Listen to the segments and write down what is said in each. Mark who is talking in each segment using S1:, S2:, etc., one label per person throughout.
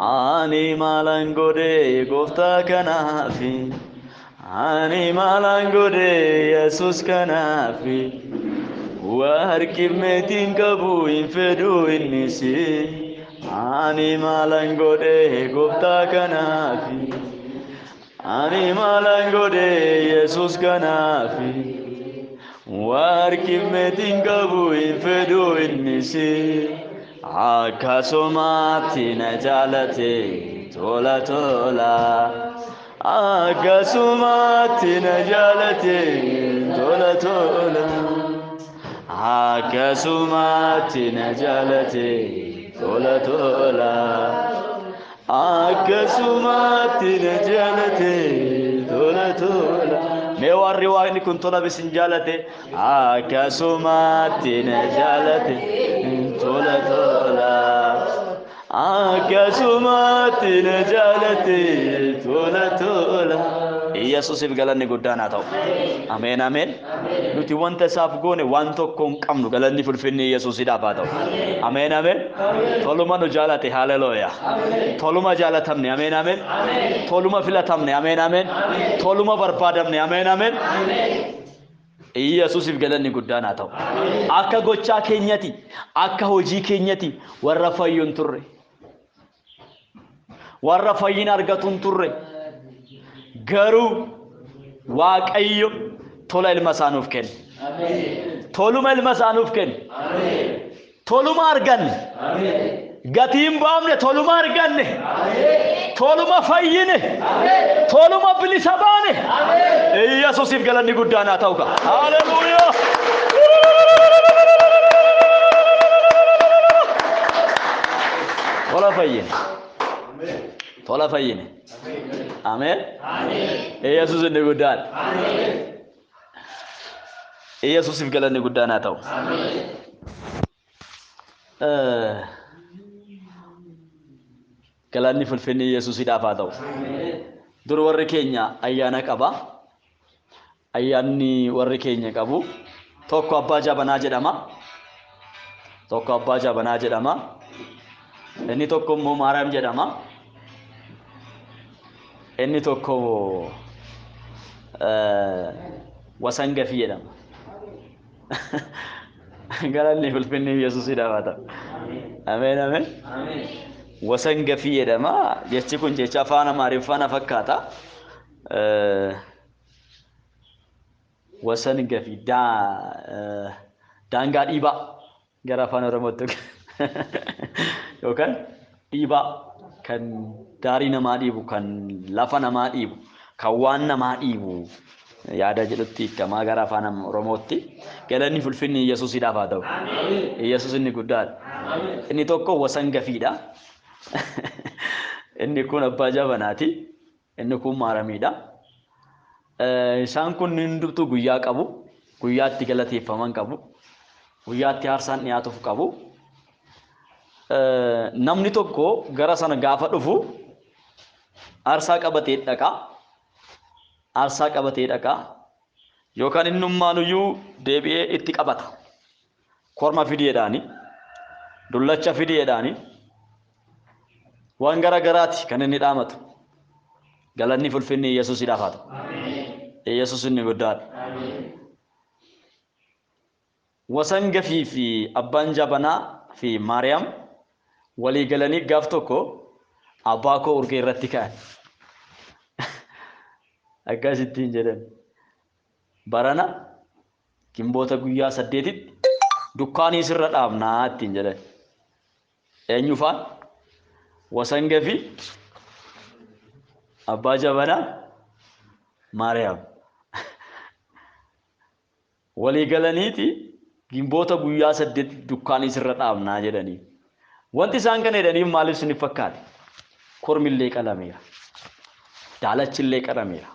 S1: Ani maalan godhe gooftaa kanaafi, ani maalan godhe Yesuus kanaafi, warqii meetiin qabu hin fedhu innis. Ani maalan godhe gooftaa kanaafi, ani maalan godhe Yesuus kanaafi, warqii meetiin qabu hin fedhu innis. Akkasumatti na jaalate tola tola. Akkasumatti na jaalate tola tola. Akkasumatti na jaalate tola tola. Akkasumatti na jaalate tola tola. Mee warri waaqni kun tola isin jaalate, akkasumatti na jaalate tola tola. Akkasumatti na jaalate tola tola. Yesuusiif galanni guddaan haa ta'u. Ameen ameen. Nuti wanta isaaf goone waan tokko hin qabnu, galanni fulfinni Yesuusiidhaaf haa ta'u. Ameen ameen. Toluma nu jaalate, haleluuyaa. Toluma jaalatamne, ameen ameen. Toluma filatamne, ameen ameen. Toluma barbaadamne, ameen ameen. Yesuusiif galanni guddaan haa ta'u. Akka gochaa keenyati, akka hojii keenyati warra fayyu hin turre. Warra fayyina argatu hin turre. Garuu Waaqayyo tola ilma isaa nuuf kenne. Toluma ilma isaa nuuf kenne. Toluma arganne. Gatii hin baafne, toluma arganne. Toluma fayyine. Toluma bilisa baane. Yesuusiif galanni guddaan haa ta'u. Haleluuyaa. Tola fayyine. Tola fayyine. Ameen. Yesuus inni guddaan. Yesuusiif galanni guddaan haa ta'u. Galanni fulfinni Yesuusiidhaaf haa ta'u. Dur warri keenya ayyaana qaba. Ayyaanni warri keenya qabu tokko Abbaa Jabanaa jedhama. Tokko Abbaa Jabanaa jedhama. Inni tokko immoo Maariyaam jedhama. Inni tokko Wasangafii jedhama. Galanni ulfinni Yesuusiidhaaf haa ta'u. Ameen ameen. Wasangafii jedhama. Jechi kun jecha afaan Amaariffaa na fakkaata. Wasangafii daangaa dhiibaa gara afaan Oromootti yookaan dhiibaa, kan daarii namaa dhiibu, kan lafa namaa dhiibu, kan waan namaa dhiibu yaada jedhutti hiikamaa gara afaan Oromootti. Galanni fulfinni Yesuusiidhaaf haa ta'u. Yesuus inni guddaadha. Inni tokko Wasangafiidha. Inni kun Abbaa Jabanaati. Inni kun Maaramiidha. Isaan kun hundumtuu guyyaa qabu. Guyyaa itti galateeffaman qabu. Guyyaa itti aarsaan dhiyaatuuf qabu. Namni tokko gara sana gaafa dhufu aarsaa qabatee dhaqa. Aarsaa qabatee dhaqa. Yookaan innummaanuyyuu deebi'ee itti qabata. Korma fidiidhaani. Dullacha fidiidhaani. Waan gara garaati kan inni dhaamatu. Galanni fulfinni Yesuusiidhaaf haa ta'u. Yesuus inni guddaadha. Wasangafii fi Abbaan Jabanaa fi Maariyaam walii galanii gaaf tokko abbaa koo Urgee irratti ka'an. Akkasittiin jedhan. Barana Gimboota guyyaa 8tti dukkaanii sirra dhaabnaa ittiin jedhan. Eenyu faan? Wasangafii, Abbaa Jabanaa, Maariyaam. Walii galaniiti Gimboota guyyaa 8 dukkaanii sirra dhaabnaa jedhanii. Wanti isaan kana jedhaniif maaliif isiniif fakkaate? Kormillee qalameera. Daalachillee qalameera.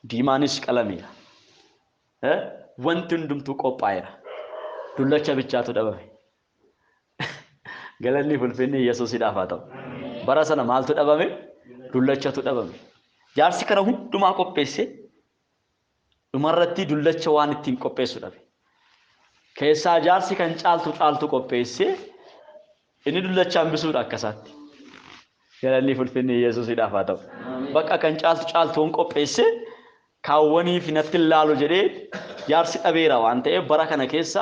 S1: Diimaanis qalameera. Wanti hundumtuu qophaa'eera. Dullacha bichaatu dhabame. Galanni fulfinni Yesuusiidhaaf haa ta'u. Bara sana maaltu dhabame? Dullachatu dhabame. Jaarsi kana hundumaa qopheessee dhumarratti dullacha waan ittiin qopheessu dhabe. Keessaa jaarsi kan caaltu caaltu qopheessee inni dullacha hambisuudha akka isaatti. Galanni fulfinni Yesuusiidhaaf haa ta'u. Bakka kan caaltu caaltuun qopheesse kaawwaniif natti laalu jedhee jaarsi dhabeera waan ta'eef bara kana keessa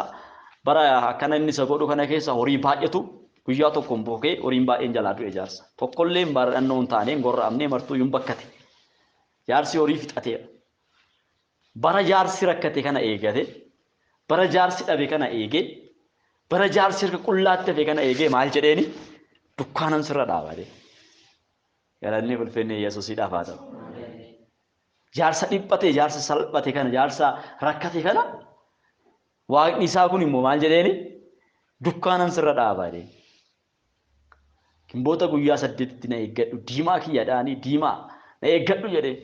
S1: bara akkana inni isa godhu kana keessa horii baay'atu guyyaa tokkoon bookee horiin baay'een jalaa du'e jaarsa. Tokkollee hin baradhannoo hin taane hin gorra'amne martuu hin bakkate. Jaarsi horii fixateera. Bara jaarsi rakkate kana eegate, bara jaarsi dhabe kana eege, bara jaarsi harka qullaatti hafe kana eegee maal jedheeni dukkaanan sirra dhaabate. Galanni ulfinni Yesuusiidhaaf haa ta'u. Jaarsa dhiphate, jaarsa salphate kana, jaarsa rakkate kana waaqni isaa kun immoo maal jedheeni dukkaanan sirra dhaaba jedheen. Gimboota guyyaa 8tti na eeggadhu, diimaa kiyyaadhaanii diimaa na eeggadhu jedhee.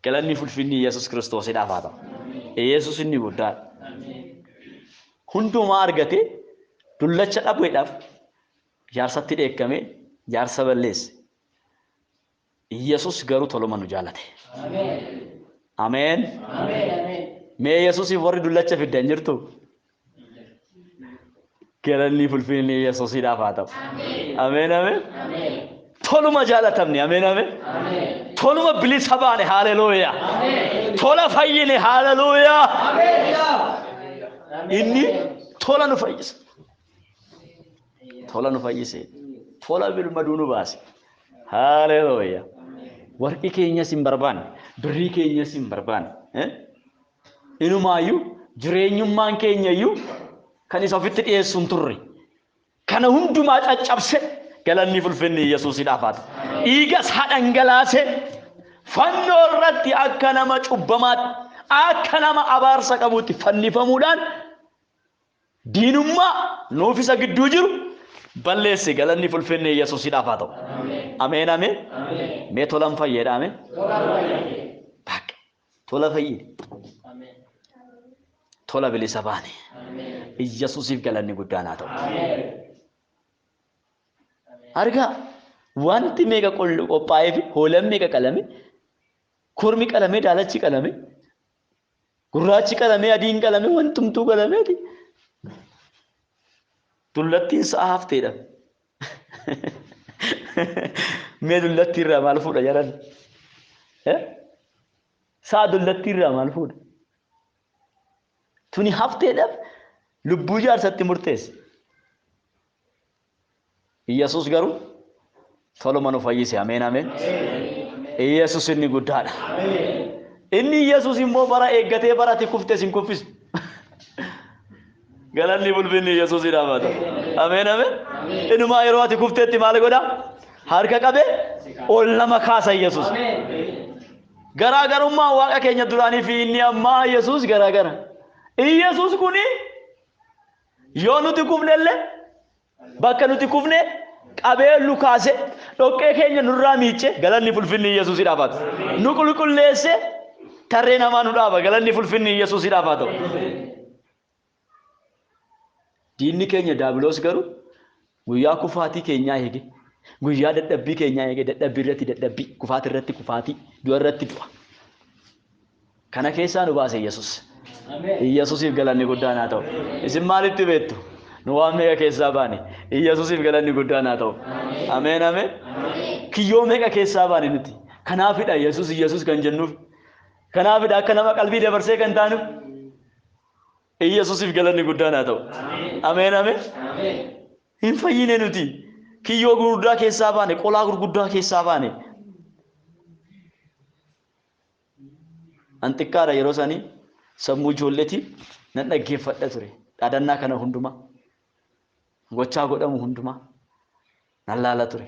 S1: Galanni ulfinni Yesuus Kiristoosiidhaaf haa ta'u. Yesuus inni guddaadha. Hundumaa argate dullacha dhabuudhaaf jaarsatti dheekkame jaarsa balleesse. Yesuus garuu toluma nu jaalate. Ameen. Mee Yesuusiif warri dullacha fiddan jirtu? Galanni ulfinni Yesuusiidhaaf haa ta'u. Ameen ameen. Toluma jaalatamne ameen ameen. Toluma bilisa baane haleluuyaa. Tola fayyine haleluuyaa. Inni tola nu fayyise. Tola nu fayyise. Tola birmaduu nu baase. Haleluuyaa. Warqii keenyas hin barbaanne, birrii keenyas hin barbaanne. Inumaayyuu jireenyummaan keenya iyyuu kan isa ofitti dhiyeessu hin turre. Kana hundumaa caccabse galanni ulfinni Yesuusiidhaaf haa ta'u. Dhiiga isaa dhangalaase fannoo irratti akka nama cubbamaatti, akka nama abaarsa qabuutti fannifamuudhaan diinummaa nuuf isa gidduu jiru balleesse. Galanni ulfinni Yesuusiidhaaf haa ta'u. Ameen ameen. Mee tolan fayyeedha ameen. Bakka tola fayyee. Tola bilisa baane. Yesuusiif galanni guddaan haa ta'u. Argaa wanti meeqa qophaa'ee fi hoolaan meeqa qalame, kormi qalame, daalachi qalame, gurraachi qalame, adiin qalame, wantumtuu qalameeti. Dullattiin sa'a hafteedha. Mee dullattii irraa maal fuudha jaran? Sa'a dullattii irraa maal fuudha? Tuni hafteedhaaf lubbuu jaarsatti murteesse. Yesuus garuu toluma nu fayyise. Ameen ameen. Yesuus inni guddaadha. Inni Yesuus immoo bara eeggatee bara ati kufte sin kuffisu. Galanni ulfinni Yesuusiidhaaf haa ta'u. Ameen ameen. Inumaa yeroo ati kufteetti maal godha? Harka qabee ol nama kaasa Yesuus. Garaagarummaa waaqa keenya duraanii fi inni ammaa Yesuus garaagara. Yesuus kuni yoo nuti kufnellee bakka nuti kufne qabee nu kaase dhoqqee keenya nurraa miicce galanni ulfinni Yesuusiidhaaf haa ta'u. Nu qulqulleesse tarree namaa nu dhaaba galanni ulfinni Yesuusiidhaaf haa ta'u. Diinni keenya Daabiloos garuu guyyaa kufaatii keenyaa eege, guyyaa dadhabbii keenyaa eege, dadhabbii irratti dadhabbii, kufaatii irratti kufaatii, du'a irratti du'a. Kana keessaa nu baase Yesuus. Yesuusiif galanni guddaan haa ta'u. Isin maalitti beektu? Nu waan meeqa keessaa baane? Yesuusiif galanni guddaan haa ta'u. Ameen ameen. Kiyyoo meeqa keessaa baane nuti? Kanaafidha Yesuus Yesuus kan jennuuf. Kanaafidha akka nama qalbii dabarsee kan taanuuf. Yesuusiif galanni guddaan haa ta'u. Ameen ameen. Hin fayyine nuti. Kiyyoo gurguddaa keessaa baane, qolaa gurguddaa keessaa baane. An xiqqaadha yeroo sanii sammuu ijoolleetii nan dhaggeeffadha ture. Dhaadannaa kana hundumaa, gochaa godhamu hundumaa nan laala ture.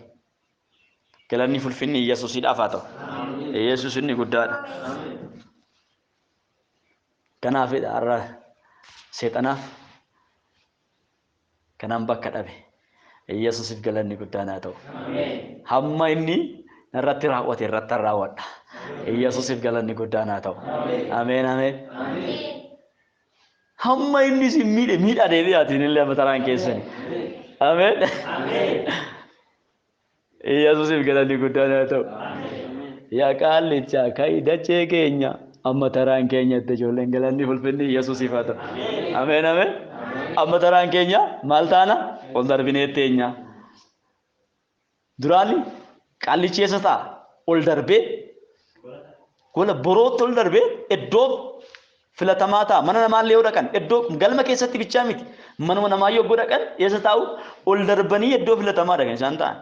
S1: Galanni ulfinni Yesuusiidhaaf haa ta'u. Yesuus inni guddaadha. Kanaafidha har'a seexanaaf kanaan bakka dhabe. Yesuusiif galanni guddaan haa ta'u. Hamma inni narratti raawwate irratti raawwadha. Yesuusiif galanni guddaan haa ta'u. Ameen ameen. Hamma inni isin miidhe miidhaa deebi'aatiin illee amma taraan keessani. Ameen. Yesuusiif galanni guddaan haa ta'u. Yaa qaallichaa ka'i dachee keenya amma taraan keenyatti ijoolleen galanni ulfinni Yesuusiif haa ta'u. Ameen ameen. Amma taraan keenya maal taana? Ol darbinee teenya. Duraani Qaallichi eessa ta'a? Ol darbee gola borootti ol darbee iddoo filatamaa ta'a. Mana namaallee yoo dhaqan iddoo galma keessatti bichaa miti. Manuma namaa yoo dhaqan eessa taa'u? Ol darbanii iddoo filatamaa dhaqan isaan ta'an.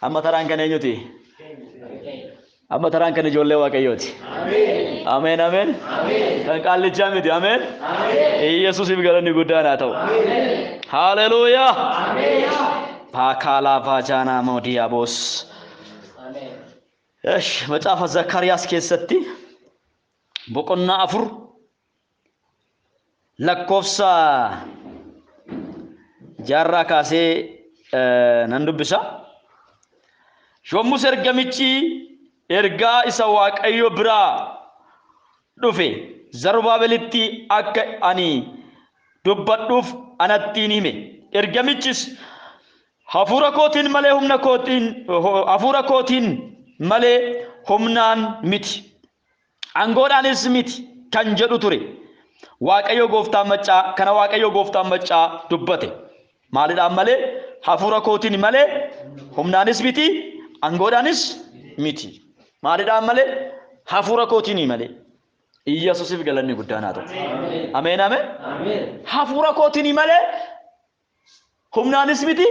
S1: Amma taraan kan eenyuti? Amma taraan kan ijoollee Waaqayyooti. Ameen ameen. Kan qaallichaa miti. Ameen. Yesuusiif galanni guddaan haa ta'u. Haleluuyaa. Paakaalaa vaajaanaa moodiyaabos. Esh, macaafa Zakkaariyaas keessatti boqonnaa 4 lakkoofsa jaarraa kaasee nan dubbisa. Yommus ergamichi ergaa isa Waaqayyo biraa dhufe Zarubaabelitti akka ani dubbadhuuf anatti hime. Ergamichis hafuura kootiin malee humna kootiin, hafuura kootiin malee humnaan miti, aangoodhaanis miti kan jedhu ture. Waaqayyo gooftaan maccaa kana Waaqayyo gooftaan maccaa dubbate. Maalidhaan malee? Hafuura kootiin malee humnaanis miti, aangoodhaanis miti. Maalidhaan malee? Hafuura kootiin malee. Iyyasuusiif galanni guddaan haa ta'u. Ameen ameen. Hafuura kootiin malee humnaanis miti,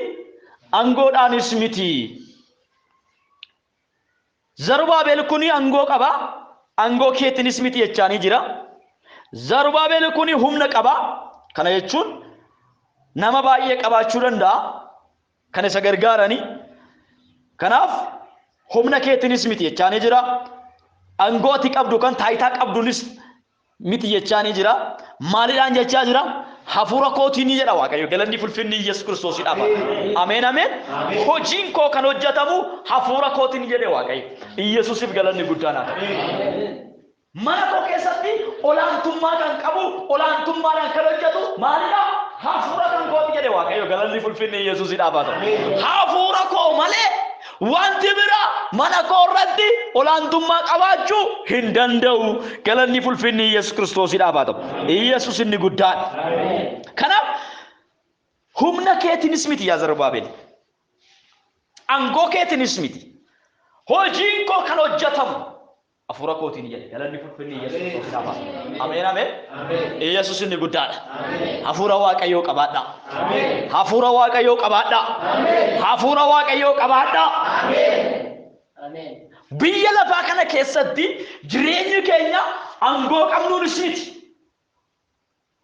S1: aangoodhaanis miti. Zarubaabel kuni aangoo qaba, aangoo keetiinis miti jechaanii jira. Zarubaabel kuni humna qaba. Kana jechuun nama baay'ee qabaachuu danda'a. Kan isa gargaarani. Kanaaf humna keetiinis miti jechaanii jira. Aangoo ati qabdu kan taayitaa qabduunis miti jechaanii jira. Maalidhaan jechaa jira? Hafuura kootiin ni jedha Waaqayyo. Galanni fulfinni Yesuus Kiristoosiidhaaf. Ameen ameen. Hojiin koo kan hojjetamu hafuura kootiin jedhe Waaqayyo. Yesuusiif galanni guddaan haa ta'u. Mana koo keessatti olaantummaa kan qabu, olaantummaadhaan kan hojjetu maalidha? Hafuura kan kooti jedhe Waaqayyo. Galanni fulfinni Yesuusiidhaaf haa ta'u. Hafuura koo malee wanti biraa mana koo irratti olaantummaa qabaachuu hin danda'u. Galanni fulfinni Yesuus Kiristoosiidhaaf haa ta'u. Yesuus inni guddaadha. Kanaaf humna keetiinis miti yaa Zarubaabel. Aangoo keetiinis miti. Hojiin koo kan hojjetamu hafuura kootiin jedhe. Galanni fulfinni Yesuus Kiristoosiidhaaf haa ta'u. Ameen ameen. Yesuus inni guddaadha. Hafuura Waaqayyoo qabaadhaa. Hafuura Waaqayyoo qabaadhaa. Hafuura Waaqayyoo qabaadhaa. Biyya lafaa kana keessatti jireenyi keenya aangoo qabnuunis miti.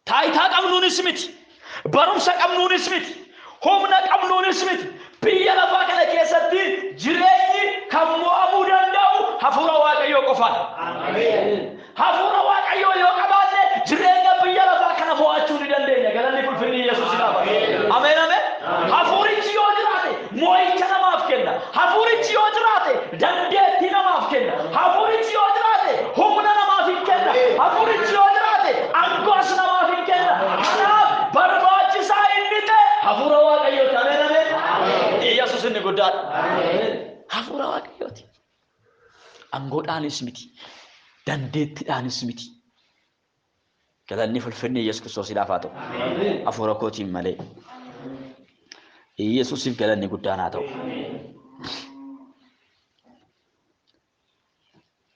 S1: Taayitaa qabnuunis miti. Barumsa qabnuunis miti. Humna qabnuunis miti. Biyya lafaa kana keessatti jireenyi kan mo'amuu danda'u hafuura Waaqayyoo qofaan. Hafuura Waaqayyoo yoo qabaanne jireenya biyya lafaa kana mo'achuu ni dandeenya. Galanni fulfinni Yesuusiidhaaf. Ameen ameen. Hafuurichi yoo jiraate mo'icha namaaf kenna. Hafuurichi yoo jiraate dandeettii namaaf kenna. Hafuurichi yoo jiraate humna namaaf hin kenna. Hafuurichi yoo jiraate aangoos namaaf hin kenna. Kanaaf barbaachisaa inni ta'e hafuura Waaqayyooti. Ameen ameen. Yesuus inni guddaadha. Hafuura Waaqayyooti. Aangoodhaanis miti. Dandeettiidhaanis miti. Galanni fulfinni Yesuus Kiristoosiidhaaf haa ta'u. Hafuura kootiin malee. Yesuusiif galanni guddaan haa ta'u.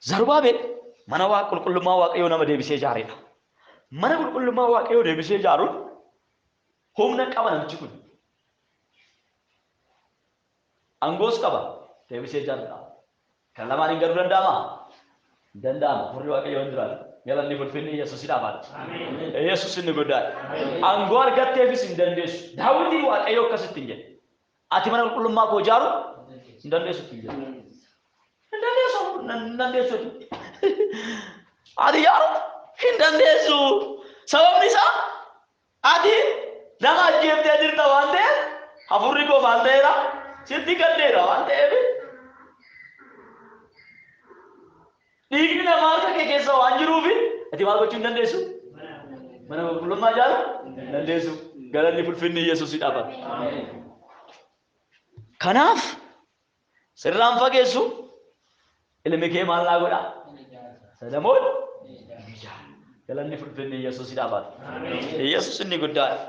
S1: Zarubaabel mana qulqullummaa Waaqayyoo nama deebisee ijaareedha. Mana qulqullummaa Waaqayyoo deebisee ijaaruun humna qaba namichi kun. Aangoos qaba deebisee ijaaruudha. Kan lamaan hin garuu danda'amaa? Hin danda'amu. Hafuurri Waaqayyoo hin jiraatu. Galanni fulfinni Yesuusiidhaaf haa ta'u. Yesuus inni guddaadha. Aangoo argatteefis hin dandeessu. Daawitiin Waaqayyoo akkasitti hin jedhe. Ati mana qulqullummaa koo ijaaruu hin dandeessu hin jedhe. Hin dandeessu. Hin dandeessu. Ati ijaaruu hin dandeessu. Sababni isaa ati nama ajjeeftee jirta waan ta'eef hafuurri koo maal ta'eera? Sitti gaddeera waan ta'eef. Dhiigni namaa harka kee keessa waan jiruuf ati maal gochuu hin dandeessu? Mana qulqullummaa ijaaruu hin dandeessu. Galanni fulfinni Yesuusiidhaaf haa ta'u. Kanaaf sirraan fageessu ilmi kee maal naa godhaa? Sadamoon galanni fulfinni Yesuusiidhaaf haa ta'u. Yesuus inni guddaadha.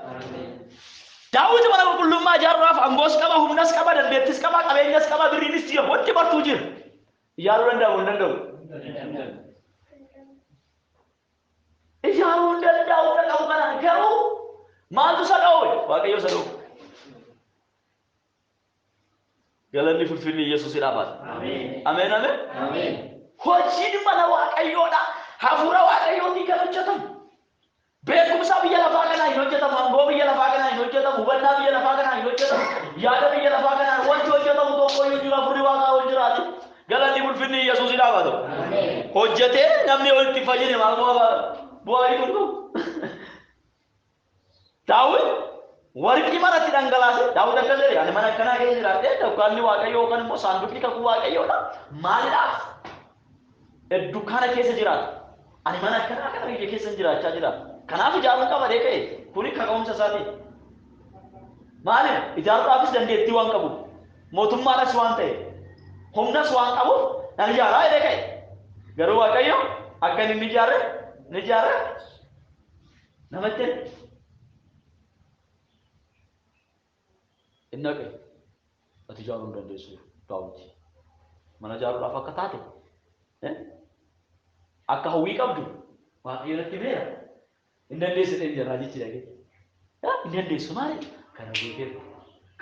S1: Daawit mana qulqullummaa ijaaruudhaaf aangoos qaba, humnas qaba, dandeettis qaba, qabeenyas qaba, birriinis jira, wanti bartuu jira. Ijaaruu danda'u hin danda'u? Ijaaruu hin danda'u humna qabu kanaan garuu maaltu isa dhoowwe? Waaqayyo isa dhoowwe. Galanni fulfinni Yesuusidhaaf haa ta'u. Ameen ameen. Hojiin mana Waaqayyoodha. Hafuura Waaqayyootiin kan hojjetamu. Beekumsa biyya lafaa kanaan hin hojjetamu, aangoo biyya lafaa kanaan hin hojjetamu, hubannaa biyya lafaa kanaan hin hojjetamu, yaada biyya lafaa kanaan wanti hojjetamu tokko iyyuu jiru hafuurri Waaqaa ol jiraate. Galanni ulfinni Yesuusidhaaf haa ta'u. Hojjetee namni ol itti fayyine maal bu'aa bu'aa hin qabu. Daawit warqii manatti dhangalaase. Daawit akkas jedhe, ani mana akkanaa keessa jiraadhee dukkaanni Waaqayyoo yookaan immoo saanduqni kakuu Waaqayyoodha. Maaliidhaaf dukkaana keessa jiraata? Ani mana akkanaa kana biyya keessa jiraachaa jira. Kanaaf ijaaruun qaba jedhee ka'e. Kuni kaka'umsa isaati. Maaliif? Ijaaruudhaafis dandeettii waan qabuuf, mootummaadhas waan ta'e, humnas waan qabuuf nan ijaaraa jedhee ka'e. Garuu Waaqayyo akka inni hin ijaarre ni ijaarre namatti hin naqe. Ati ijaaruu hin dandeessu Daawit. Mana ijaaruudhaaf akka taate akka hawwii qabdu Waaqayyo natti himeera. Hin dandeessu jedheen jira raajichi dhagee. Hin dandeessu maali? Kana gooteef,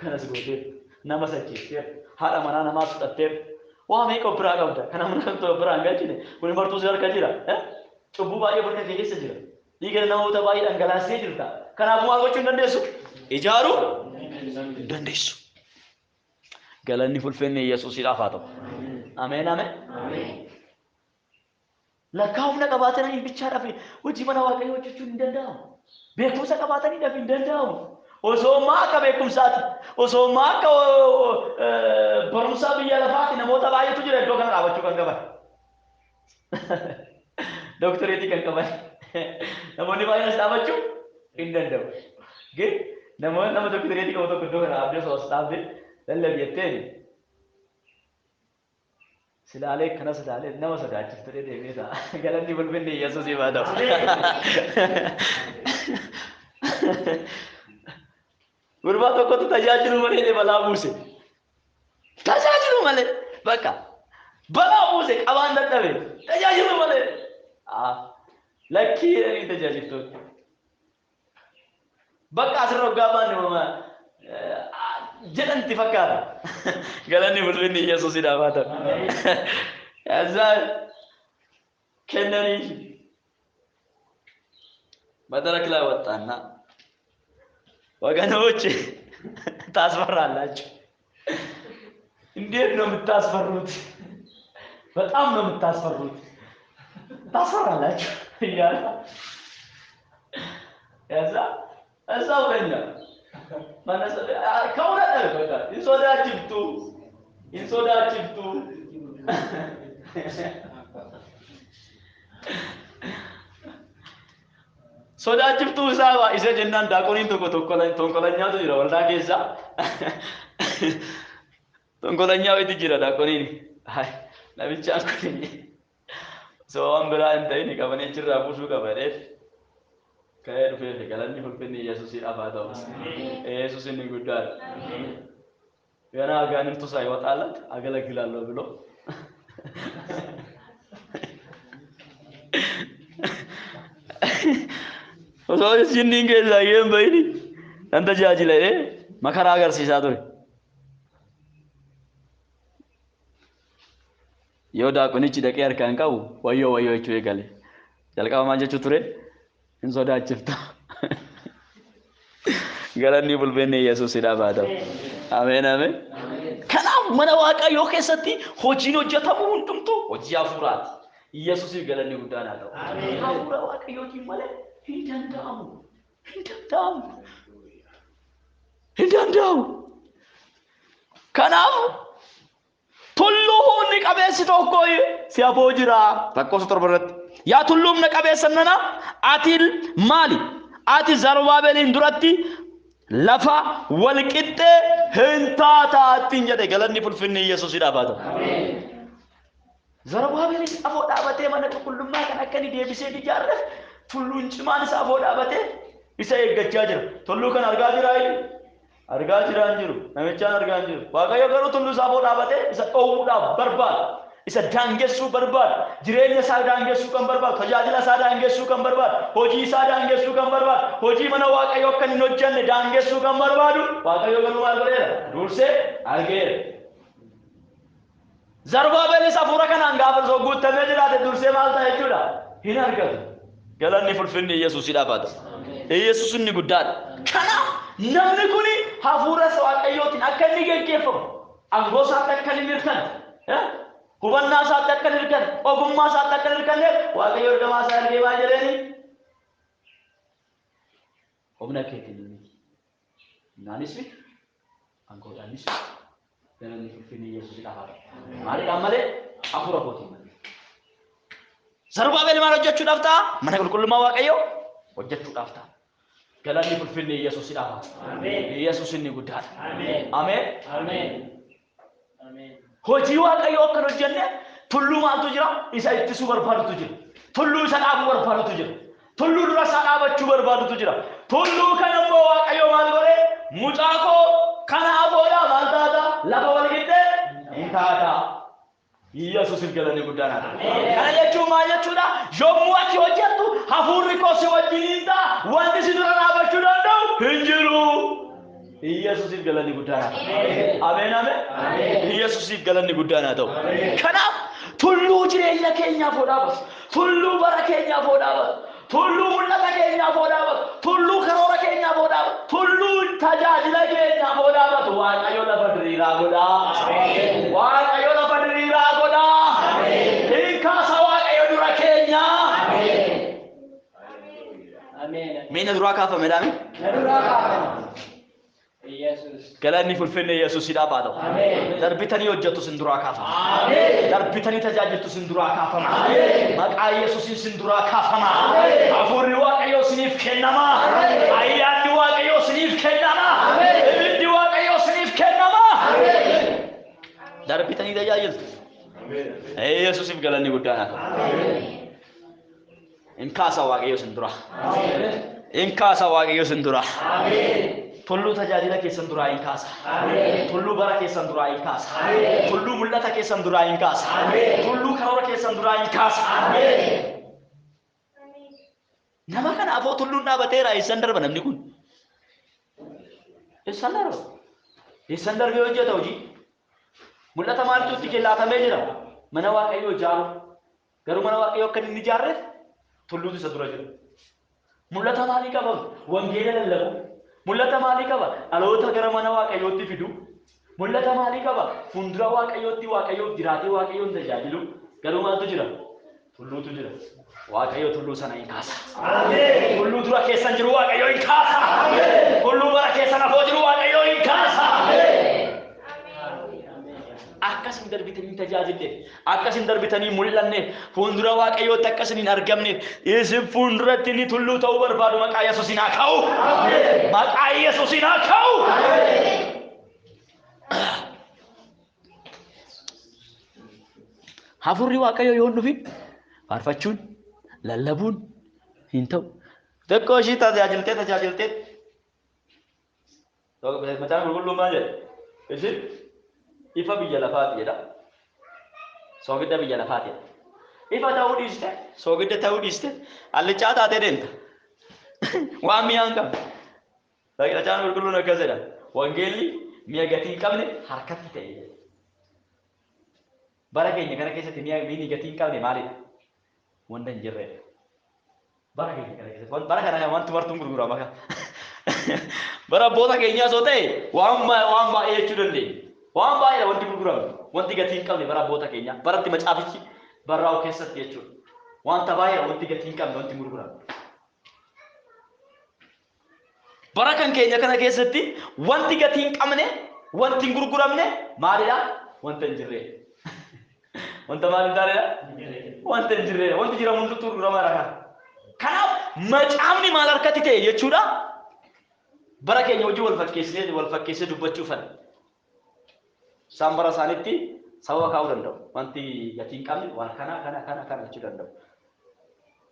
S1: kanas gooteef, nama sajjeesteef, haadha manaa namaas fudhatteef, waa meeqa of biraa qabda? Kana mana of biraa hin galchine. Kun martuu si harka jira. Cubbuu baay'ee harka kee keessa jira. Dhiiga namoota baay'ee dhangalaasee jirta. Kanaafuu maal gochuu hin dandeessu? Ijaaruu hin dandeessu. Galanni fulfinni Yesuusiidhaaf haa ta'u. Ameen ameen. Lakkaa humna qabaatanii bichaadhaaf hojii mana Waaqayyoo hojjechuun hin danda'amu. Beekumsa qabaataniidhaaf hin danda'amu. Osoo maa akka beekumsaati, osoo maa akka barumsaa biyya lafaati namoota baay'eetu jira iddoo kana dhaabachuu kan qaban. Dooktoreetii kan qaban. Namoonni baay'een as dhaabachuu hin danda'u. Gin namoonni nama dooktoreetii qabu tokko iddoo kana dhaabdee osoo as dhaabdee lallabi jetteeni silaalee akkana silaalee nama sodaachiftu deemee ta'a. Galanni ulfinni Yesuusiif haa ta'u. Gurbaa tokkotu tajaajilu malee balaa buuse. Tajaajilu malee bakka balaa buuse qabaan dadhabe tajaajilu malee. Lakkii jedhanii tajaajiltoonni. Bakka asirra hoggaa baanne jedhanti fakkaata. Galanni ulfinni Yesuusidhaaf haa ta'u. Isaan kennanii መድረክ ላይ ወጣና ወገኖች ታስፈራላችሁ። እንዴት ነው የምታስፈሩት? በጣም ነው የምታስፈሩት። ታስፈራላችሁ እያለ ከዛ እዛው ተኛ። ከእውነት በቃ insodaachiftu insodaachiftu sodaachiftuu isaa isa jennaan daaqoniin tokko tonkolanyaatu jira waldaa keessa. Tonkolanyaa wayitu jira daaqoniin. Namichaan kun osoo waan biraa hin ta'in qabanii achirraa buusuu qaba jedhee ka'ee dhufee galanni ulfinni Yesuusiidhaaf haa ta'u. Yesuus inni guddaadha. ገና አጋንንቱ ሳይወጣለት አገለግላለሁ ብሎ osoo jinniin keessaa hin bahini nan tajaajila jedhee makaraa agarsiisaa ture. Yoo daaqonichi dhaqee harkaan qabu wayyoo wayyoo jechuu eegale. Jalqaba maal jechuu ture? Hin sodaachifta. Galanni ulfinni Yesuusidhaaf haa ta'u. Ameen ameen. Kanaaf mana Waaqayyoo keessatti hojiin hojjetamu hundumtuu hojii hafuuraati. Yesuusiif galanni guddaan haa ta'u. Hafuura Waaqayyootiin malee hin danda'amu. Hin danda'amu. Hin danda'amu. Kanaaf tulluu humni qabeessi tokko si afoo jira. Lakkoofsa 7 irratti. Yaa tulluu humna qabeessa nana ati maali? Ati Zarubaabeliin duratti lafa walqixxee hin taataa ittiin jedhe. Galanni ulfinni Yesuusidhaaf haa ta'u. Zarubaabelis afoo dhaabatee mana qulqullummaa kan akka inni deebisee ijaarreef tulluun cimaan isa afoo dhaabatee isa eeggachaa jira. Tulluu kana argaa jiraa inni? Argaa jiraan jiru. Namichaan argaa jiru. Waaqayyo garuu tulluu isaa boo dhaabatee isa dhoowwuudhaaf barbaada. Isa daangessuu barbaada. Jireenya isaa daangessuu kan barbaadu. Tajaajila isaa daangessuu kan barbaadu. Hojii isaa daangessuu kan barbaadu. Hojii mana Waaqayyo akka hin hojjenne daangessuu kan barbaadu. Waaqayyo garuu maal godheera? Dursee argeera. Zarubaabelis hafuura kanaan gaafa osoo guutamee jiraate dursee maal ta'a jechuudha? Hin argatu. Galanni fulfinni Yesuusidhaaf haa ta'u. Yesuus inni guddaadha. Kanaaf namni kuni hafuura Waaqayyootiin akka inni geggeeffamu, aangoo isaatti akka inni hirkanne, hubannaa isaatti akka inni hirkanne, ogummaa isaatti akka inni hirkanneef Waaqayyo ergamaa isaa ergee maal jedheeni? Humna keetiin miti. Humnaanis miti. Aangoodhaanis miti. Galanni fulfinni Yesuusidhaaf haa ta'u. Maaliidhaan malee? Hafuura kootiin malee. Zarubaabel maal hojjechuudhaaf ta'a? Mana qulqullummaa Waaqayyoo hojjechuudhaaf ta'a. Galanni fulfinni Yesuusidhaaf haa ta'u. Yesuus inni guddaadha. Ameen. Hojii Waaqayyoo akka hin hojjenne tulluu maaltu jira? Isa ittisuu barbaadutu jira. Tulluu isa dhaabuu barbaadutu jira. Tulluu dura isaa dhaabachuu barbaadutu jira. Tulluu kana immoo Waaqayyo maal godhe? Mucaa koo kana afoodhaa maal taata? Lafa wal qixxee hin taata. Yesuusiif galanni guddaan haa ta'u. Kana jechuun maal jechuudha? Yommuu ati hojjettu hafuurri koo si wajjin hin ta'a. Wanti si dura dhaabachuu danda'u hin jiru. Yesuusiif galanni guddaan haa ta'u. Ameen ameen. Yesuusiif galanni guddaan haa ta'u. Kanaaf tulluu jireenya keenyaaf hoo dhaabatu. Tulluu bara keenyaaf hoo dhaabatu. Tulluu mul'ata keenyaaf hoo dhaabatu. Tulluu karoora keenyaaf hoo dhaabatu. Tulluu tajaajila keenyaaf hoo dhaabatu. Waaqayyo lafa diriiraa godhaa. Waaqayyo lafa diriiraa godhaa. Hin kaasa Waaqayyo dura keenyaa. Mee na duraa kaafame dhaame? Galanni fulfinni Yesuusidhaaf haa ta'u. Darbitanii hojjettu sin duraa kaafama. Darbitanii tajaajiltu sin duraa kaafama. Maqaa Yesuusiin sin duraa kaafama. Hafuurri Waaqayyoo siniif kennama. Ayyaanni Waaqayyoo siniif kennama. Ibiddi Waaqayyoo siniif kennama. Darbitanii tajaajiltu. Yesuusiif galanni guddaan haa ta'u. Hin kaasa Waaqayyo sin duraa. Hin kaasa Waaqayyo sin duraa. Tulluu tajaajila keessan duraa hin kaasa. Tulluu bara keessan duraa hin kaasa. Tulluu mul'ata keessan duraa hin kaasa. Tulluu karoora keessan duraa hin kaasa. Nama kana afoo tulluun dhaabateera eessan darba namni kun? Eessan darba? Eessan darbee hojjeta hojii? Mul'ata maaltu itti laatamee jira? Mana Waaqayyoo ijaaru. Garuu mana Waaqayyoo akka inni ijaarreef tulluutu isa dura jira. Mul'ata maalii qaba? Wangeela lallabu. Mul'ata maalii qaba? Dhaloota gara mana Waaqayyootti fidu. Mul'ata maalii qaba? Fuuldura Waaqayyootti Waaqayyoof jiraatee Waaqayyoon tajaajilu. Garuu maaltu jira? Tulluutu jira. Waaqayyo tulluu sana hin kaasa. Tulluu dura keessan jiru Waaqayyo hin kaasa. Tulluu bara keessan afoo jiru Waaqayyo hin kaasa. Akkasin darbitanii tajaajilleef, akkasin darbitanii mul'anneef, fuuldura Waaqayyootti akkasin hin argamneef, isin fuulduratti inni tulluu ta'uu barbaadu maqaa Yesuusiin haa ka'u. Maqaa Yesuusiin haa ka'u. Hafuurri Waaqayyoo yoo hin dhufin faarfachuun, lallabuun hin ta'u. Xiqqoo ishii tajaajiltee tajaajiltee Macaan qulqulluun maal jedha? Isin ifa biyya lafaati jedha. Soogidda biyya lafaati jedha. Ifa ta'uu dhiiste, soogidda ta'uu dhiiste, allichaa taatee deemta. Waan mi'aa hin qabne. Macaan qulqulluun akkas jedha. Wangeelli mi'a gatii hin qabne harkatti ta'e jedha. Bara keenya kana keessatti mi'a miini gatii hin qabne maalidha? Wanta hin jirredha. Bara keenya kana keessatti bara kana wanti martuun gurgurama. Bara abboota keenyaa osoo ta'e waan baay'ee jechuu dandeenya. Waan baay'eedha wanti gurgurame. Wanti gatii hin qabne bara abboota keenyaa. Baratti macaafichi barraa'u keessatti jechuudha. Wanta baay'eedha wanti gatii hin qabne wanti gurgurame. Bara kan keenya kana keessatti wanti gatii hin qabne wanti hin gurguramne maalidha? Wanta hin jirredha. Wanta maal hin taanedha? Wanta hin jirredha. Wanti jiramu hundumtuu gurguramaadha kan. Kanaaf macaafni maal harkatti ta'e jechuudha? Bara keenya hojii wal fakkeessee wal fakkeessee dubbachuufan. Isaan bara isaaniitti sababa kaa'uu danda'u. Wanti gatii hin qabne waan kana kana kana kana jechuu danda'u.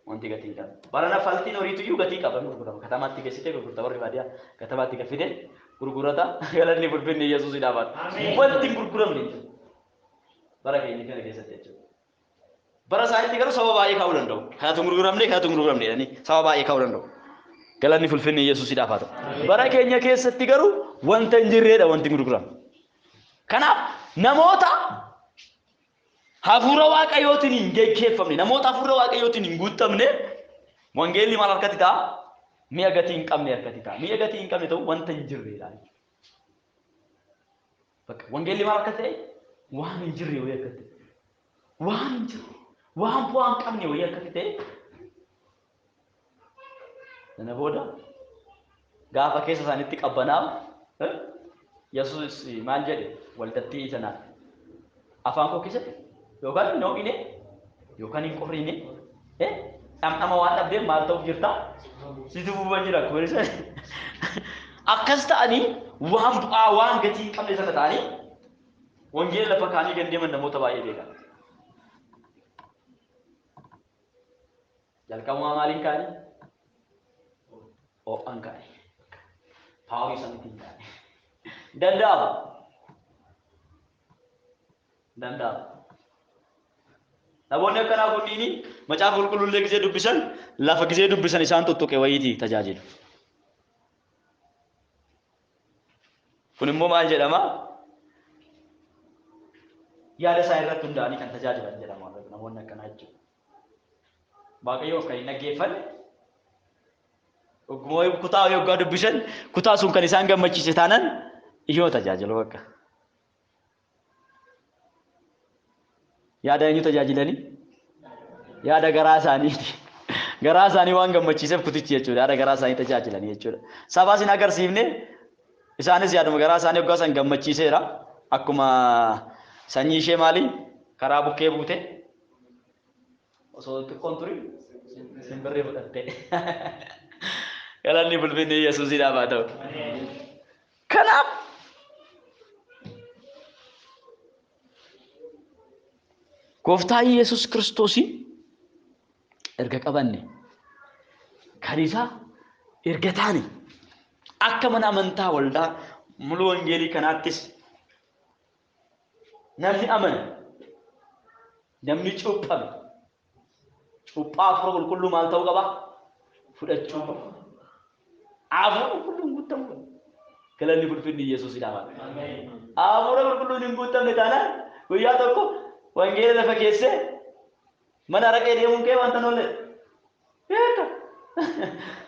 S1: Wanti gatii hin qabne. Barana faltiin horiitu iyyuu gatii qaba gurgurama. Katamaatti geessitee gurgurta warri baadiyyaa katamaatti gaffite Gurgurata galanni fulfinni Yesuusiidhaaf haa ta'u. Wanti hin gurguramne jechuudha. Bara keenya kana keessatti jechuudha. Bara isaaniitti garuu saba baay'ee kaa'uu danda'u. Kanatu hin gurguramne, kanatu hin gurguramne jedhanii saba baay'ee kaa'uu danda'u. Galanni fulfinni Yesuusiidhaaf haa ta'u. Bara keenya keessatti garuu wanta hin jirreedha wanti hin gurguramne. Kanaaf namoota hafuura Waaqayyootiin hin geggeeffamne, namoota hafuura Waaqayyootiin hin guutamne, wangeelli maal harkatti ta'a? Mi'a gatii hin qabne harkatti ta'a. Mi'a gatii hin qabne ta'u wanta hin jirreedha. Bakka wangeelli maal akka ta'e? Waan hin jirre wayii akka ta'e. Waan hin jirre, waan bu'aa hin qabne wayii akka ta'e. Sana booda gaafa keessa isaaniitti qabbanaa'u, Yesuus maal jedhe waldattii sanaan? Afaan koo keessatti yookaan hin ho'ine yookaan hin qorrine, dhamdhama waan dhabdeef maal ta'uuf jirta? Situ bu'aa jira akkuma isa. Akkas ta'anii waan bu'aa waan gatii hin qabne sana ta'anii wangeela lafa kaanii kan deeman namoota baay'ee beekan. Jalqabumaa maaliin kaanii? Ho'aan kaanii. Paawarii isaaniitiin kaanii. Danda'ama. Danda'ama. Namoonni akkanaa kunniin macaafa qulqulluullee gisee dubbisan, lafa gisee dubbisan isaan tuttuqe wayiitii tajaajilu. Kun immoo maal jedhama? Yaada isaa irratti hundaa'anii kan tajaajilan jedhama namoonni akkanaa jechuudha. Waaqayyoof kan hin dhaggeeffanne, ogguma wayii kutaa wayii hoggaa dubbisan kutaa sun kan isaan gammachiise taanan ishuma tajaajilu bakka. Yaada eenyu tajaajilanii? Yaada garaa isaaniiti. Garaa isaanii waan gammachiiseef kutichi jechuudha. Yaada garaa isaanii tajaajilanii jechuudha. Sabaas hin agarsiifne, isaanis yaaduma garaa isaanii hoggaa san gammachiiseera. Akkuma sanyii ishee maali? Karaa bukkee buute. Osoo xiqqoon turin simbirri fudhatte. Galanni fulfinni Yesuusiidhaaf haa ta'u. Kanaaf Gooftaa Yesuus Kiristoosiin erga qabanne, kan isaa erga taane, akka mana amantaa waldaa muluu wangeelii kanaattis namni amane, namni cuuphame, cuuphaa hafuura qulqulluu maal ta'uu qaba? Fudhachuu qaba. Hafuura qulqulluun guutamuu qaba. Galanni fulfinni Yesuusidhaaf haa ta'u. Hafuura qulqulluun hin guutamne taanaan guyyaa tokko wangeela lafa keessee mana araqee deemuun kee wanta hin oolle. Beekta.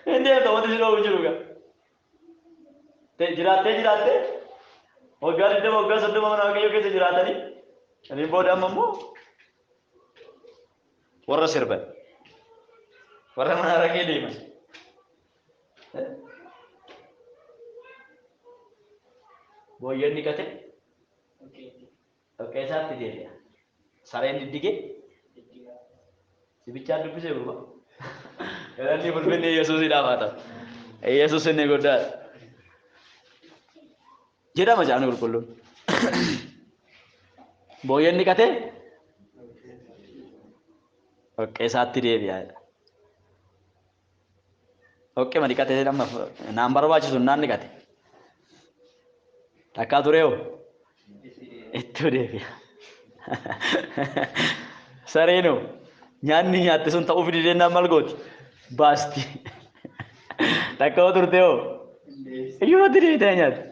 S1: Hin deemta, wanti si dhoowwu jiru gaa. Jiraattee jiraattee waggaa 20, waggaa 30 mana Waaqayyoo keessa jiraatanii, saniin booda amma immoo warra sirban, warra mana araqee deeman. Booyyeen dhiqate dhoqqee isaatti deebi'a. Sareen diddigee sibichaan dubbisee gurba. Galanni fulfinni Yesuusiidhaaf haa ta'u. Yesuus inni guddaadha. Jedha macaafni qulqulluun. Booyyeen dhiqatee dhoqqee isaatti deebi'a jedha. Dhoqqee ma dhiqate amma naan barbaachisu naan dhiqate. Takkaa turee hoo? Itti deebi'a. Sareenoo nyaanni nyaatte sun ta'uuf dideenaan maal gooti? Baasti. Takka hoo turte hoo? Iyyumatti deebitee nyaatti.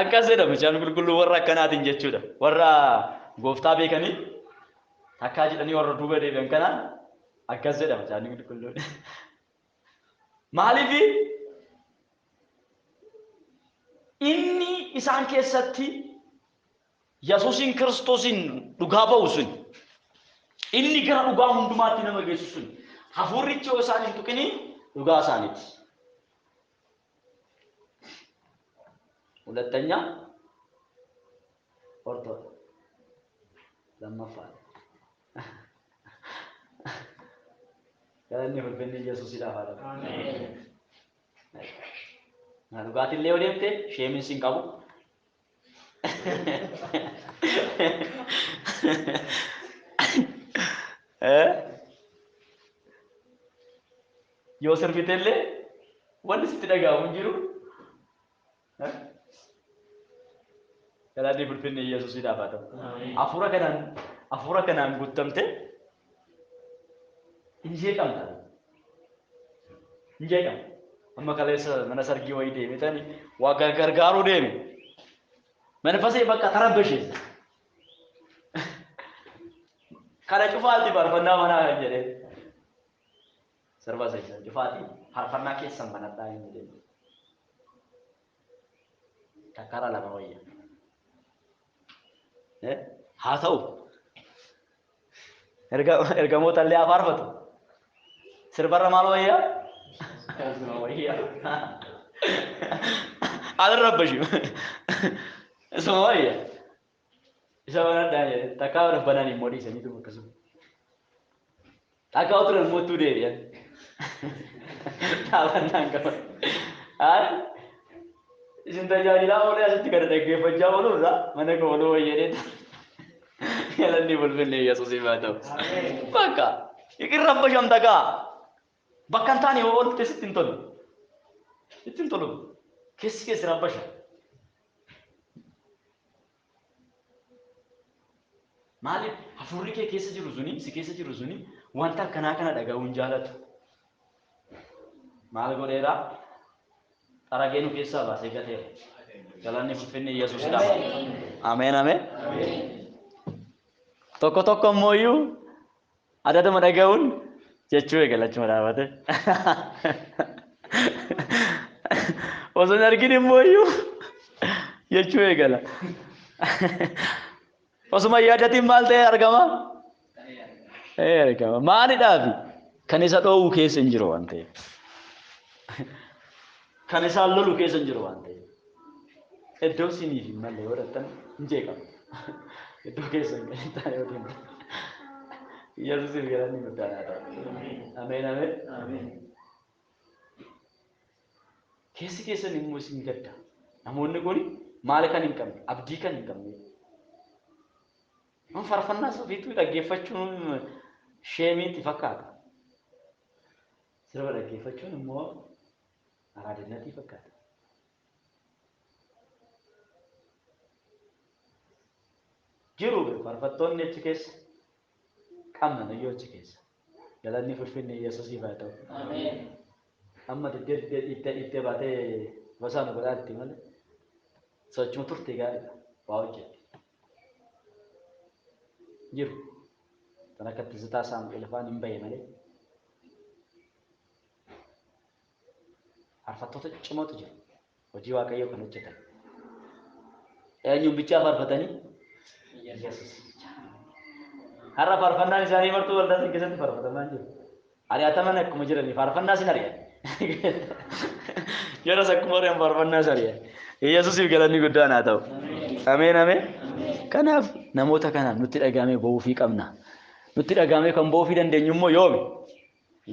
S1: Akkas jedha Macaafni Qulqulluu warra akkanaatiin jechuudha. Warra gooftaa beekanii takkaa jedhanii warra duuba deebi'an kanaan akkas jedha Macaafni Qulqulluun. Maaliif inni isaan keessatti Yesuusiin Kiristoosiin dhugaa ba'u sun, inni gara dhugaa hundumaatti nama geessu sun, hafuurrichi yoo isaan hin tuqini dhugaa isaaniiti. ሁለተኛ ኦርቶዶክስ lammaffaa. Galanni ulfinni Yesuusiidhaaf haa ta'u. Na dhugaatiin illee yoo deemte sheemiin sin qabu. Yoo sirbite illee Wanni sitti dhaga'amu hin jiru. Galanni ulfinni Yesuusiidhaaf haa ta'u. Hafuura kanaan guutamte hin jeeqamta. Hin jeeqamta. Amma kaleessa mana sargii wayii deeme tani waa gargaaruu deeme. Manfasee bakka tarabbasheessa. Kana cufaati faarfannaa manaa kan jedhee. Sirba isa cufaati faarfannaa keessan banadhaa hin jedhee. Takkaara lama wayya. Haa ta'u. Ergamoota illee haa faarfatu. Sirbarra maal wayyaa? Isuma wayyaa. Alirrabbashi. Isuma wayya. Isa banadhaa jedhe. Takkaa bananii immoo dhiisaniitu akkasuma. Takkaa turan immoo ittuu deebi'an. Dhaabannaan qaban. Isin tajaajilaa oolee asitti kana dhaggeeffachaa ooluurra mana koo ooluu wayya jedhee galanni ulfinni Yesuusiif haa ta'u. Bakka iqirrabbashamta gaa. Bakka hin taane yoo oolte sitti hin tolu. Sitti hin tolu. Keessi keessi rabbasha. Maaliif hafuurri kee keessa jiru suni si keessa jiru suni wanta akkanaa kana dhaga'uu hin jaalatu. Maal godheera? Xaragee nu keessaa baasee gateera. Galanni ulfinni Yesuusidhaaf. Ameen ameen. Tokko tokko immoo iyyuu adaduma dhaga'uun jechuu eegala achuma dhaabate. Osoo hin argin immoo iyyuu jechuu eegala. Osuma hin yaadatin maal ta'ee argama? Ta'ee argama. Maalidhaafi? Kan isa dhoowwu keessa hin jiru waan ta'eef. Kan isaan lolu keessa hin jiru waan ta'eef. Iddoo isiniif hin malle yoo dhattan hin jeeqamu. Iddoo keessa hin galle yoo deemtan. Yesuusiif galanni guddaan haa ta'u. Ameen ameen. Keessi keessan immoo isin gadda. Namoonni kun maal kan hin qabne, abdii kan hin qabne. Amma faarfannaa ofiituu dhaggeeffachuun sheemiitti fakkaata. Sirba dhaggeeffachuun immoo araadinatii fakkaata. Jiru faarfattoonni achi keessa qabna nuyyoo achi keessa. Galanni ulfinni Yesuusiif haa ta'u. Amma diddee diddee dhiittee dhiittee baatee gosaa nu godhaatti malee sochuma turte gaariidha. Waa hojjette. Jiru. Kan akka Tizitaa Saamu'eel faan hin bahe malee. Faarfattoota ciccimootu jiru. Hojii Waaqayyoo kan hojjetan. Eenyuun bichaa faarfatanii? Yesuus bichaa. Har'a faarfannaan isaanii martuu waldaa sana keessatti faarfatamaa jiru. Ari'ataman akkuma jiranii faarfannaa sin ari'an. Jaras akkuma ari'an faarfannaa sin ari'an. Yesuusiif galanni guddaan haa ta'u. Ameen ameen. Kanaaf namoota kanaaf nutti dhaga'amee ba'uufii qabna. Nutti dhaga'amee kan ba'uufii dandeenyu immoo yoomi?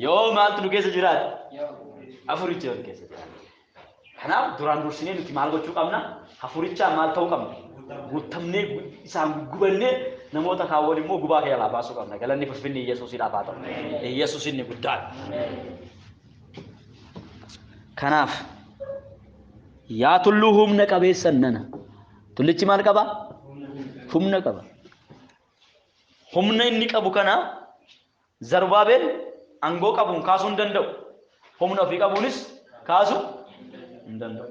S1: Yoo maaltu nu keessa jiraate? Hafuurichi yoo nu keessa jiraate. Kanaaf duraan dursinee nuti maal gochuu qabna? Hafuurichaan maal ta'uu qabna? Guutamnee isaan guggubannee namoota kaawwan immoo gubaa kee jalaa baasuu qabna. Galanni ulfinni Yesuusiidhaaf haa ta'u. Yesuus inni guddaadha. Kanaaf yaa tulluu humna qabeessa nana. Tullichi maal qaba? Humna qaba. Humna inni qabu kana Zarubaabel aangoo qabuun kaasuu hin danda'u. Humna ofii qabuunis kaasuu hin danda'u.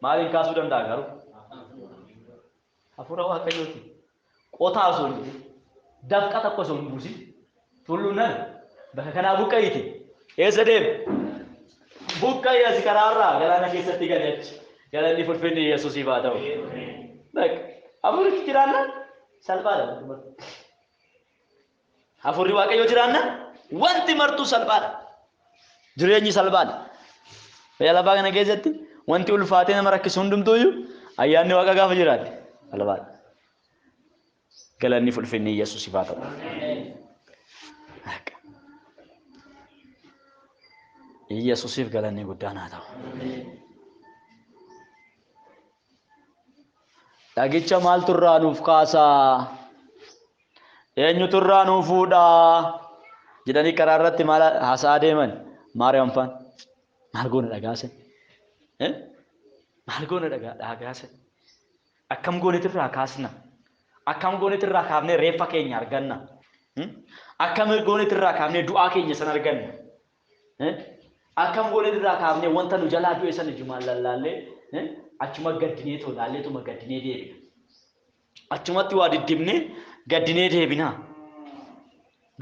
S1: Maaliin kaasuu danda'a garuu? Hafuura Waaqayyooti. Qotaa osoo hin jedhin, dafqa tokko osoo hin buusin, tulluun nana bakka kanaa buqqa'iiti. Eessa deema? Buqqa'i asi karaarraa galaana keessatti gadi achi. Galanni ulfinni Yesuusiif haa ta'u. Bakka hafuurichi jiraannaan salphaadha wanti martuu. Hafuurri Waaqayyoo jiraannaan wanti martuu salphaadha. Jireenyi salphaadha. Biyya lafaa kana keessatti wanti ulfaatee nama rakkisu hundumtuuyyuu ayyaanni Waaqa gaafa jiraate salphaadha. Galanni ulfinni Yesuusiif haa ta'u. Yesuusiif galanni guddaan haa ta'u. Dhagicha maaltu irraa nuuf kaasaa? Eenyutu irraa nuuf fuudhaa? Jedhanii karaa irratti maal haasa'aa deeman? Maariyaam faan. Maal goona dhagaase? Maal goona dhagaase? Akkam goonetirraa kaasna? Akkam goonetirraa kaafnee reeffa keenya arganna? Akkam goonetirraa kaafnee du'aa keenya sana arganna? Akkam goonetirraa kaafnee wanta nu jalaa du'e sana ijumaan lallaallee achuma gaddineetoo laalleetuma gaddinee deebina. Achumatti waa diddibnee gaddinee deebina.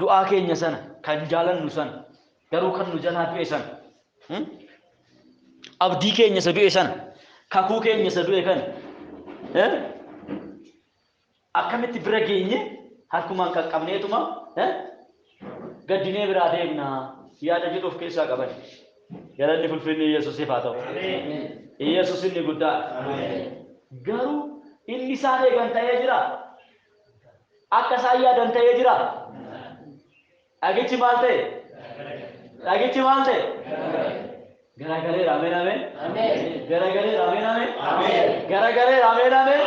S1: Du'aa keenya sana kan jaalannu sana garuu kan nu jalaa du'e sana abdii keenya isa du'e sana kakuu keenya isa du'e kana akkamitti bira geenye harkumaan qaqqabneetuma gaddinee biraa deemna yaada jedhu of keessaa qaban. Galanni fulfinni Yesuusiif haa ta'u. Yesuus inni guddaa. Garuu inni isaan eegan ta'ee jira. Akka isaan yaadan ta'ee jira. Dhagichi maal ta'e? Dhagichi maal ta'e? Garagaleera. Ameen ameen. Garagaleera. Ameen ameen. Garagaleera. Ameen ameen.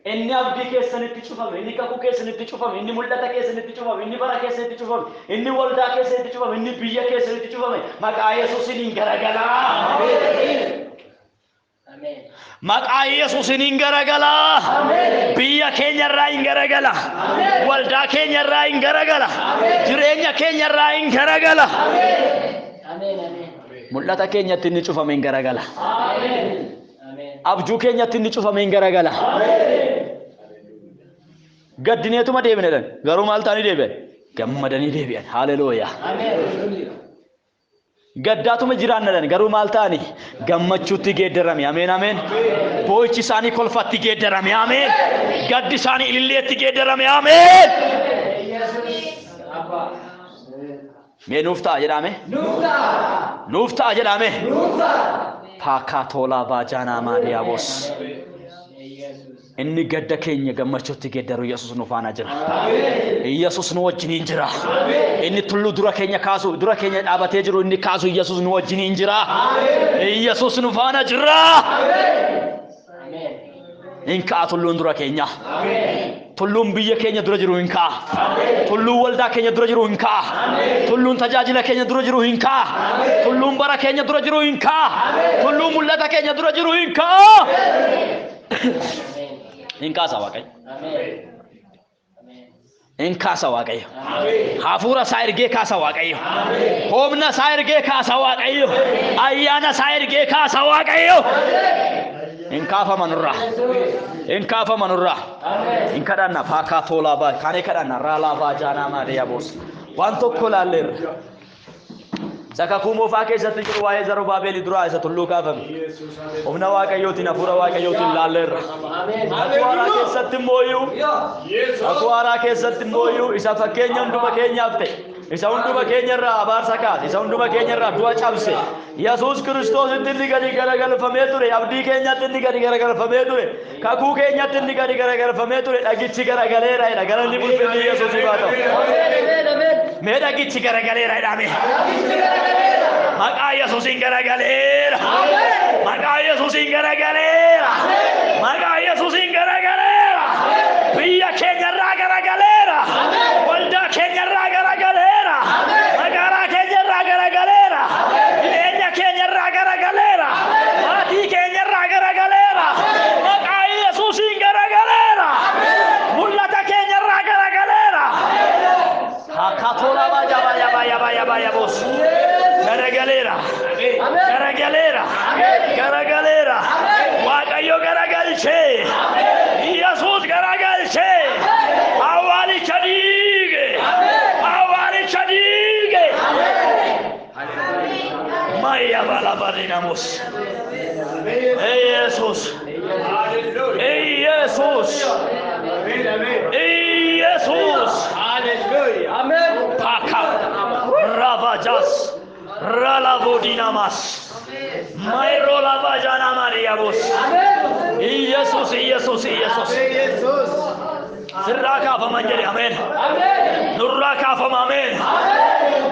S1: Inni abdii keessanitti cufame, inni kakuu keessanitti cufame, inni mul'ata keessanitti cufame, inni bara keessanitti cufame, inni waldaa keessanitti cufame, inni biyya keessanitti cufame, maqaa Yesuusiin hin garagalaa. Maqaa Yesuusiin hin garagalaa. Biyya keenyarraa hin garagala. Waldaa keenyarraa hin garagala. Jireenya keenyarraa hin garagala. Mul'ata keenyatti inni cufame hin garagala. Abjuu keenyatti inni cufame hin garagala. Gaddineetuma deebine dhan. Garuu maal ta'anii deebi'an? Gammadanii deebi'an. Haleluuyaa. Gaddaatuma jiraanna dhan. Garuu maal ta'anii? Gammachuutti geeddarame. Ameen ameen. Boo'ichi isaanii kolfatti geeddarame. Ameen. Gaddi isaanii ililleetti geeddarame. Ameen. Mee nuuf ta'a jedhame? Nuuf ta'a jedhame? Paakaatoolaa baajaanaa maadiyaabos. Inni gadda keenya gammachuutti geeddaru Yesuus nu faana jira. Yesuus nu wajjiniin jira. Inni tulluu dura keenya kaasu, dura keenya dhaabatee jiru inni kaasu Yesuus nu wajjiniin jira. Yesuus nu faana jira. Hin ka'a tulluun dura keenya. Tulluun biyya keenya dura jiru hin ka'a. Tulluun waldaa keenya dura jiru hin ka'a. Tulluun tajaajila keenya dura jiru hin ka'a. Tulluun bara keenya dura jiru hin ka'a. Tulluun mul'ata keenya dura jiru hin ka'a. Hin kaasa Waaqayyo. Hin kaasa Waaqayyo. Hafuura isaa ergee kaasa Waaqayyo. Humna isaa ergee kaasa Waaqayyo. Ayyaana isaa ergee kaasa Waaqayyo. Hin kaafama nurraa. Hin kaafama nurraa. Hin kadhanna faakaa toolaa baa kaanee kadhanna raalaa baa jaanaa maadee boos. Waan tokko laalleerra. Sakakuu moofaa keessatti jiru waa'ee Zarubaabel duraa isa tulluu kaafame. Humna Waaqayyootiin hafuura Waaqayyootiin laalleerra. Kakuu haaraa keessatti immoo kakuu haaraa keessatti immoo isa fakkeenya hunduma keenyaaf ta'e. Isa hunduma keenyarraa abaarsa kaase, isa hunduma keenyarraa du'a cabse. Yesuus Kiristoositti inni gadi garagalfamee ture, abdii keenyatti inni gadi garagalfamee ture, kakuu keenyatti inni gadi garagalfamee ture, dhagichi garagaleera jedha. Galanni ulfinni Yesuusiif haa ta'u. Mee dhagichi garagaleera jedhame. Maqaa Yesuusiin garagaleera. Maqaa Yesuusiin garagaleera. Maqaa Yesuusiin garagaleera. Biyya keenyarraa garagaleera. Waldaa keenyarraa garagaleera. Magaalaa keenyarraa garagaleera. Jireenya keenyarraa garagaleera. Maatii keenyarraa garagaleera. Maqaa Yesuusiin garagaleera. Mul'ata keenyarraa garagaleera. Hakatola baya baya baya baya baya bos. Garagaleera. Garagaleera. Garagaleera. Waaqayyo garagalchee. Yesuus garagalchee. Awwaalicha dhiige. Awwaalicha dhiige. Maya balabarinamos. Yesuus. Yesuus. Yesuus. Paka. Ravajas. Ralavodinamas. Mayrola vajana Mariabos. Yesuus Yesuus Yesuus. Sirraa kaafaman jedhe ameen. Nurraa kaafama ameen.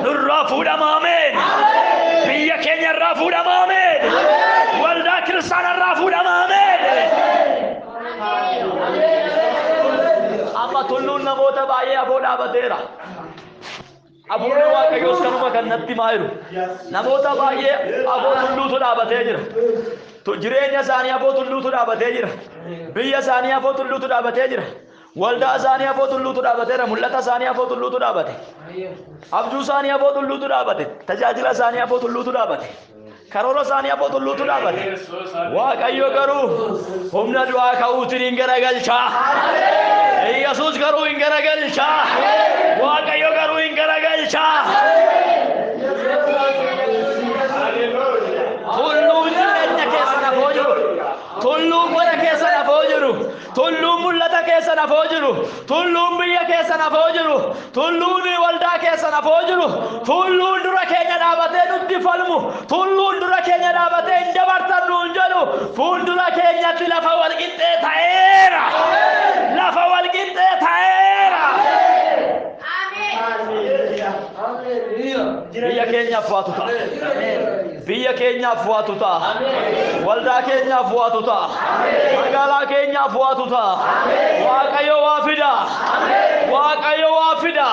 S1: Nurraa fuudhama ameen. Biyya keenyarraa fuudhama ameen. Waldaa kiristaanarraa fuudhama ameen. Amma tulluun namoota baay'ee afoo dhaabateera. Hafuurri Waaqayyoos kanuma kan natti himaa jiru. Namoota baay'ee afoo tulluutu dhaabatee jira. Jireenya isaanii afoo tulluutu dhaabatee jira. Biyya isaanii afoo tulluutu dhaabatee jira. Waldaa isaanii afoo tulluutu dhaabateera. Mul'ata isaanii afoo tulluutu dhaabate. Abjuu isaanii afoo tulluutu dhaabate. Tajaajila isaanii afoo tulluutu dhaabate. Karoora isaanii afoo tulluutu dhaabate. Waaqayyo garuu humna du'aa ka'uutiin hin garagalchaa. Yesuus garuu hin garagalchaa. Waaqayyo garuu hin garagalchaa. Tulluun jireenya keessan afoo jiru. Tulluun mana keessan afoo jiru. Tulluun mul'ata keessan afoo jiru. Tulluun biyya keessan afoo jiru. Tulluun waldaa keessan afoo jiru. Tulluun dura keenya dhaabatee nutti falmu. Tulluun dura keenya dhaabatee hin dabartan nuun jedhu. Fuuldura keenyatti lafa wal qixxee ta'eera. Lafa wal qixxee ta'eera. Biyya keenyaaf waatu ta'a. Biyya keenyaaf waatu ta'a. Waldaa keenyaaf waatu ta'a. Magaalaa keenyaaf waatu ta'a. Waaqayyo waa fida. Waaqayyo waa fida.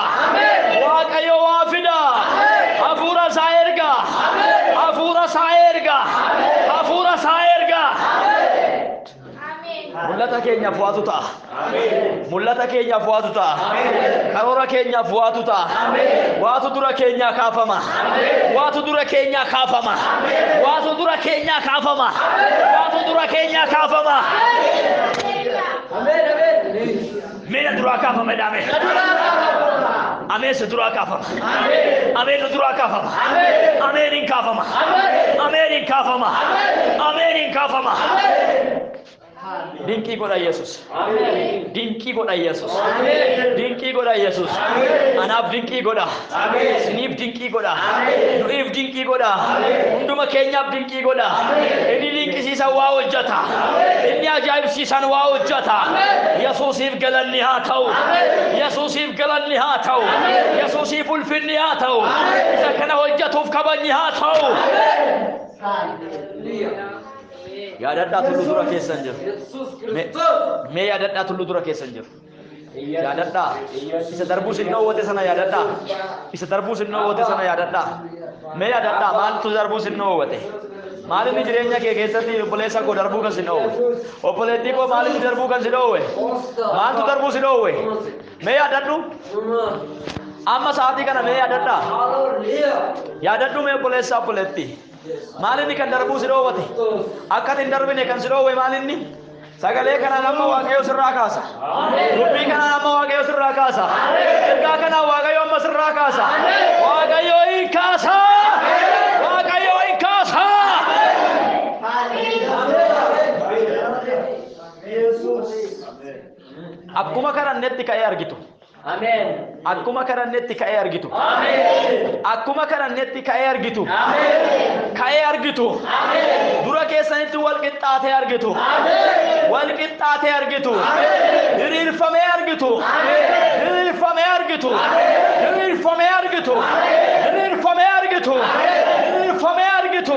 S1: Waaqayyo waa fida. Hafuura isaa erga. Hafuura isaa erga. Hafuura isaa erga. Mul'ata keenyaaf waatu ta'a. Mul'ata keenyaaf waatu ta'a. Karoora keenyaaf waatu ta'a. Waatu dura keenyaa kaafama. Waatu dura keenyaa kaafama. Waatu dura keenyaa kaafama. Waatu dura keenyaa kaafama. Mee duraa kaafama jedhame. Ameen si duraa kaafama. Ameen nu duraa kaafama. Ameen hin kaafama. Ameen hin kaafama. Ameen hin kaafama. Dinqii godha Yesuus. Dinqii godha Yesuus. Dinqii godha Yesuus. Anaaf dinqii godha. Isiniif dinqii godha. Nu'iif dinqii godha. Hunduma keenyaaf dinqii godha. Inni dinqisiisan waa hojjeta. Inni ajaa'ibsiisan waa hojjeta. Yesuusiif galanni haa ta'u. Yesuusiif galanni haa ta'u. Yesuusiif ulfinni haa ta'u. Isa kana hojjetuuf kabajni haa ta'u. Yaadadhaa tulluu dura keessan jiru. Mee yaadadhaa tulluu dura keessan jiru. Yaadadhaa. Isa darbuu sin dhoowwate sana yaadadhaa. Isa darbuu sin dhoowwate sana yaadadhaa. Mee yaadadhaa maaltu darbuu sin dhoowwate? Maal inni jireenya kee keessatti obboleessa koo darbuu kan sin dhoowwe? Obboleettii koo maal inni darbuu kan si dhoowwe? Maaltu darbuu si dhoowwe? Mee yaadadhu. Amma sa'aatii kana mee yaadadhaa. Yaadadhu mee obboleessa obboleettii. Maal inni kan darbuu si dhoowwate? Akka ati hin darbine kan si dhoowwe maal inni? Sagalee kanaan amma Waaqayyo sirraa kaasa. Dubbii kanaan amma Waaqayyo sirraa kaasa. Ergaa kanaan Waaqayyo amma sirraa kaasa. Waaqayyo hin kaasa. Waaqayyo hin kaasa. Akkuma kadhannetti ka'ee argitu. Akkuma kadhannetti ka'ee argitu. Akkuma kadhannetti ka'ee argitu. Ka'ee argitu. Dura keessanitti wal qixxaatee argitu. Wal qixxaatee argitu. Diriirfamee argitu. Diriirfamee argitu. Diriirfamee argitu. Diriirfamee argitu. Diriirfamee argitu.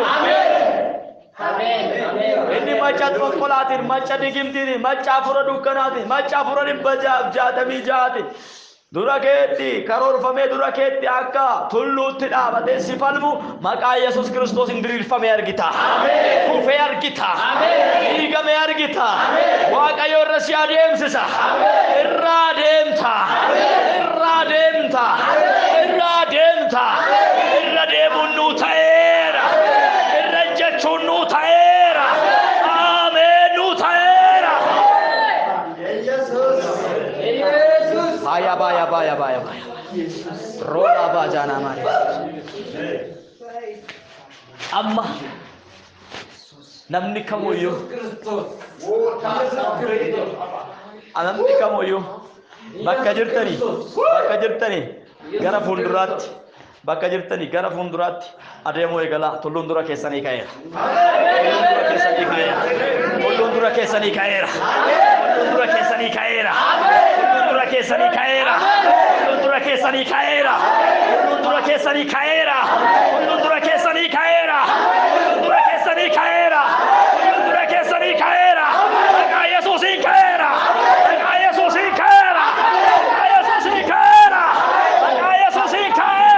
S1: Inni macca xonqolaatiin, macca digimtiin, macca afura dukkanaatiin, macca afura 666 dura keetti karoorfamee dura keetti akka tulluutti dhaabatee si falmu maqaa Yesuus Kiristoosiin diriirfamee argita. Kufee argita. Dhiigamee argita. Waaqayyo irra si adeemsisa. Irraa deemta. Irraa deemta. Irraa deemta. Irra deemuun nuu ta'eera. Irra jechuun nuu ta'eera. Ameen nuu ta'eera. Baya baya baya baya baya. Rola bajana mare. Amma namni kamuyyuu namni kamuyyuu bakka jirtanii gara fuulduraatti bakka jirtanii gara fuulduraatti adeemuu eegalaa. Tulluun dura keessanii ka'eera. Tulluun dura keessanii ka'eera. Tulluun dura keessanii ka'eera. Tulluun dura keessanii ka'eera. Tulluun dura keessanii ka'eera. Tulluun dura keessanii ka'eera. Tulluun dura keessanii ka'eera. Tulluun dura keessanii ka'eera. Tulluun dura keessanii ka'eera. Maqaa Yesuusiin ka'eera. Maqaa Yesuusiin ka'eera. Maqaa Yesuusiin ka'eera. Maqaa Yesuusiin ka'eera.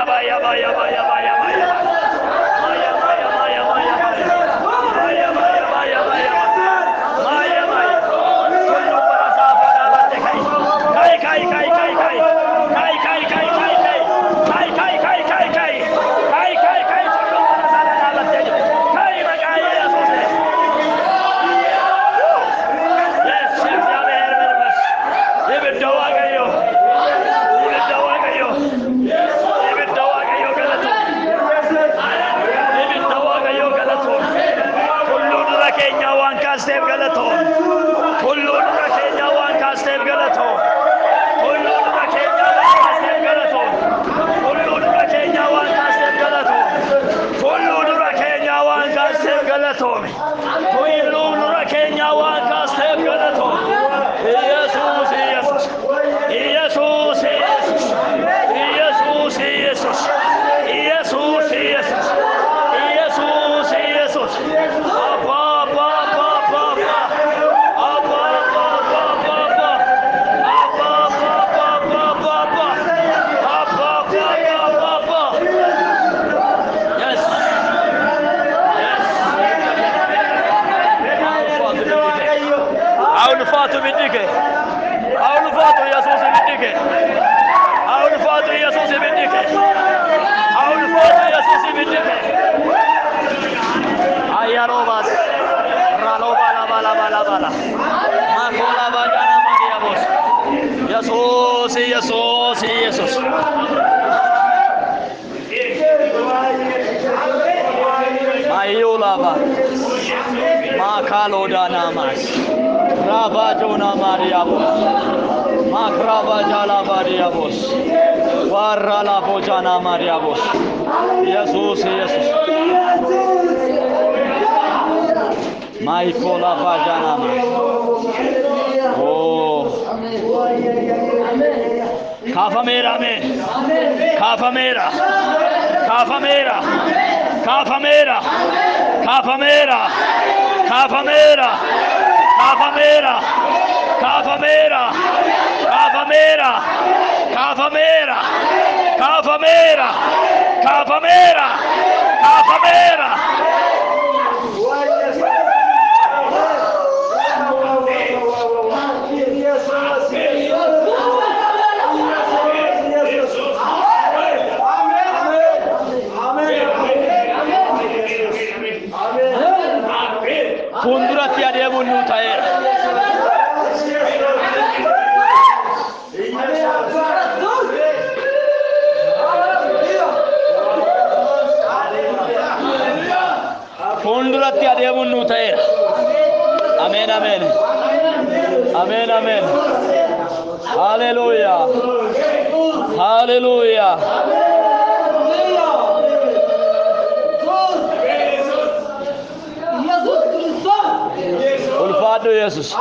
S1: maya maya maya maya maya maya maya maya maya maya maya maya maya maya maya maya tullu barasaa dhaabatte kai kai kai kai kai kai kai kai kai kai kai kai kai kai kai kai kai kai tullu barasaa dhaabatte kai maqaa Yesuus. Yes, እግዚአብሔር መንፈስ ibidda Waaqayyo, ibidda Waaqayyo, ibidda Waaqayyo galatoon, ibidda Waaqayyo galatoon. Tulluu dura keenyaa waan kaasteef galatoon, tulluu dura keenyaa waan kaasteef galatoon, tulluu dura keenyaa waan kaasteef galatoon, tulluu dura keenyaa waan kaasteef galatoon, tulluu dura keenyaa waan kaasteef galatoon, tulluu dura keenyaa waan kaasteef galatoon. Yesuus, Yesuus, Yesuus, Yesuus, Yesuus, Yesuus, Yesuus, Yesuus, Yesuus, Yesuus. Abba, Abba, Abba, Abba, Abba, Abba, Abba, Abba, Abba, Abba, Abba, Abba, Abba, Abba, Abba, Abba, Abba, Abba. Yes, yes. Ulfaatu ibiddi kee. Haa ulfaatu Yesuus ibiddi kee. Haa ulfaatu Yesuus ibiddi kee. Haa ulfaatu Yesuus ibiddi kee. Ayyaroobas. Ralooba laba laba laba la. Makola bajana Mariyaabos. Yesuus, Yesuus, Yesuus. Mayyolaba. Makalodanamas. Rabajona Mariabos. Makrabajala Mariabos. Warala Bojana Mariabos. Yesuus, Yesuus. Maikola Bajana. Oh. Kaafameera, ameen. Kaafameera. Kaafameera. Kaafameera. Kaafameera. Kaafameera. Kaafameera. Kaafameera. Kaafameera. Kaafameera. Kaafameera. Kaafameera. Kaafameera. Fuulduratti adeemuun nuu ta'eera. Fuulduratti adeemuun nuu ta'eera. Ameen, ameen. Ameen, ameen. Haleluuyaa. Haleluuyaa. Ulfaadhu Yesuus.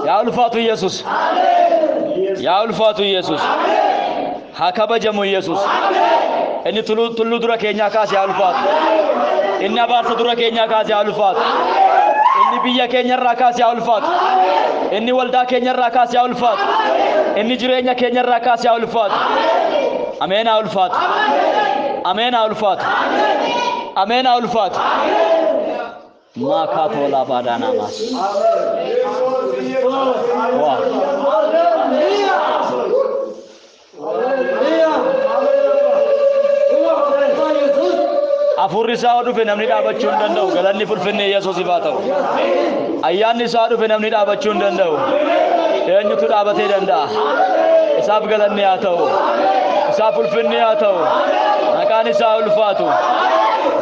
S1: Yaa ulfaatu Yesuus. Yaa ulfaatu Yesuus. Haa kabajamu Yesuus. Inni tulluu dura keenyaa kaase haa ulfaatu. Inni abaarsa dura keenyaa kaase haa ulfaatu. Inni biyya keenyarraa kaase haa ulfaatu. Inni waldaa keenyarraa kaase haa ulfaatu. Inni jireenya keenyarraa kaase haa ulfaatu. Ameen, haa ulfaatu. Ameen, haa ulfaatu. Ameen, haa ulfaatu. Maakatola baadaanamas. Waa. Hafuurri isaa dhufe namni dhaabachuu hin danda'u. Galanni fulfinni Yesuusiif haa ta'u. Ayyaanni isaa dhufe namni dhaabachuu hin danda'u. Eenyutu dhaabatee danda'a? Isaaf galanni haa ta'u. Isaaf ulfinni haa ta'u. Maqaan isaa ulfaatu.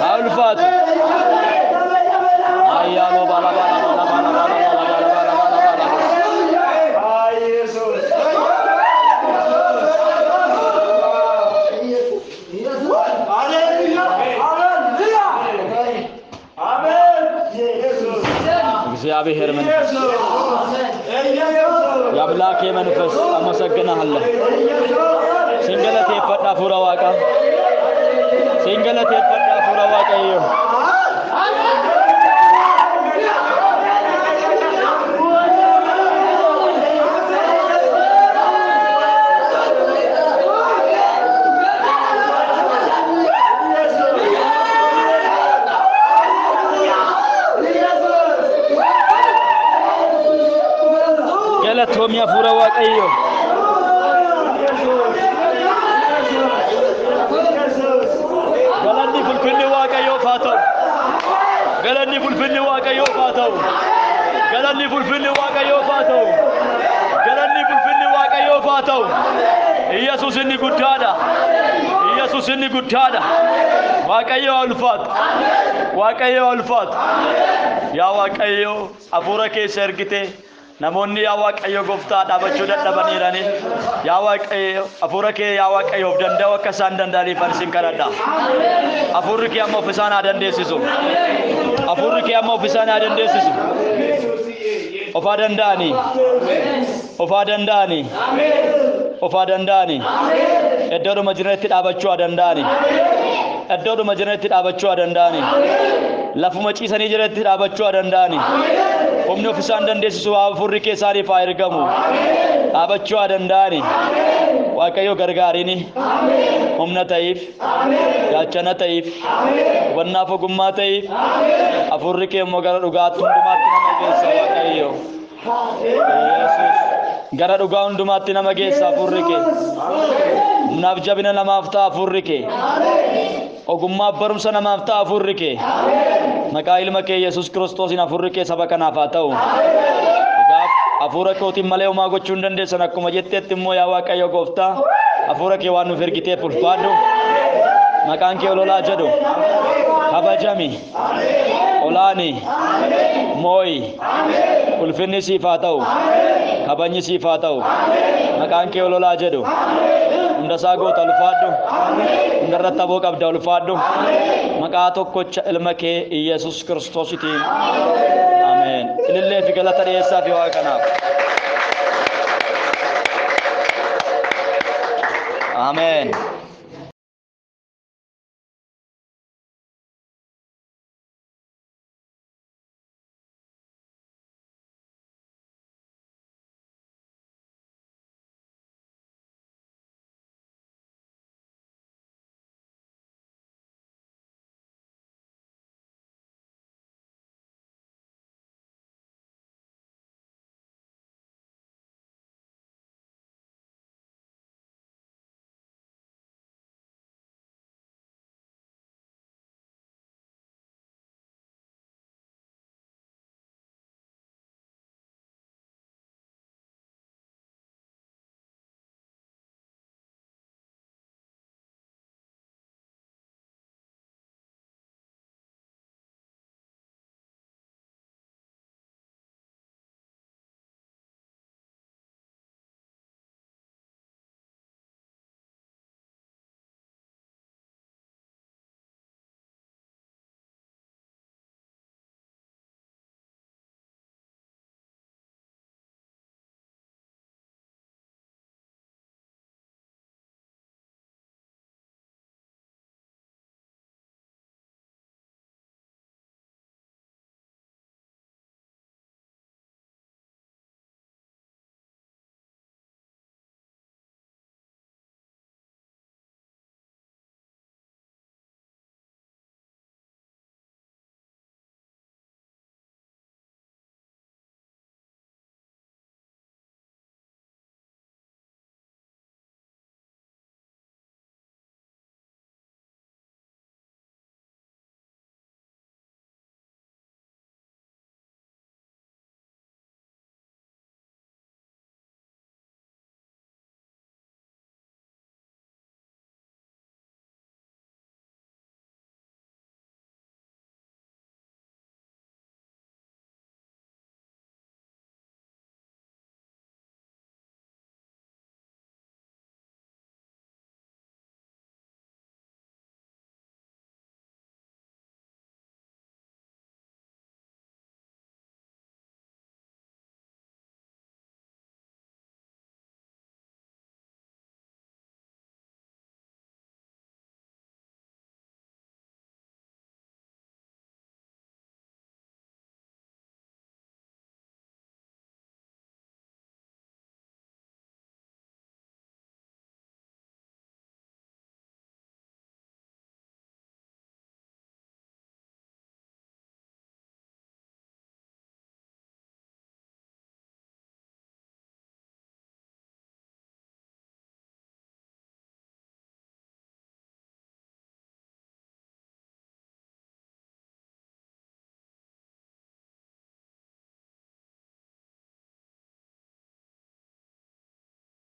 S1: Haa ulfaatu. Ayyaanoo bala bala bala bala bala bala bala bala bala bala. እግዚአብሔር መንፈስ፣ የአምላኬ መንፈስ አመሰግንሃለሁ። Sin galateeffadha hafuura Waaqaa. Sin galateeffadha hafuura Waaqayyoo. Eebbifamii hafuura Waaqayyo. Galanni fulfinni Waaqayyoof haa ta'u. Galanni fulfinni Waaqayyoof haa ta'u. Galanni fulfinni Waaqayyoof haa ta'u. Galanni fulfinni Waaqayyoof haa ta'u. Iyyasuus inni guddaadha. Iyyasuus inni guddaadha. Waaqayyo haa ulfaatu. Waaqayyo haa ulfaatu. Yaa Waaqayyo hafuura keessa ergite namoonni yaa Waaqayyo gooftaa dhaabachuu dadhabaniirani. Yaa Waaqayyo hafuura kee yaa Waaqayyo of danda'u akka isaan danda'aniif ani sin kadhadha. Hafuurri kee amma of isaan haa dandeessisu. Hafuurri kee amma of isaan haa dandeessisu. Of haa danda'anii. Of haa danda'anii. Of haa danda'anii. Iddoodhuma jiranitti dhaabachuu haa danda'anii. Iddoodhuma jiranitti dhaabachuu haa danda'anii. Lafuma ciisanii jiranitti dhaabachuu haa danda'anii. Humni of isaan dandeessisu hafuurri kee isaaniif haa ergamu. Dhaabachuu haa danda'anii. Waaqayyo gargaarini. Humna ta'iif. Gaachana ta'iif. Hubannaaf ogummaa ta'iif. Hafuurri kee immoo gara dhugaatti hundumaatti nama geessa Waaqayyo. Yesuus gara dhugaa hundumaatti nama geessa hafuurri kee. Humnaaf jabina namaaf ta'a hafuurri kee. Ogummaaf barumsa namaaf ta'a hafuurri kee. Maqaa ilma kee Yesuus Kiristoosiin hafuurri kee saba kanaaf haa ta'u. Egaa hafuura kootiin malee homaa gochuu hin dandeessan akkuma jetteetti immoo yaa Waaqayyo gooftaa hafuura kee waan nuuf ergiteef ulfaadhu. Maqaan kee ololaa jedhu. Kabajami. Olaani. Mooyi. Ulfinni siif haa ta'u. Kabajni siif haa ta'u. Maqaan kee ololaa jedhu. Hundasaa goota ulfaadhu. Hundarratti aboo qabda ulfaadhu. Maqaa tokkocha ilma kee Iyyasuus Kiristoositiin. Ameen. Ilillee fi galata dhiyeessaa fi waaqa kanaaf. Ameen.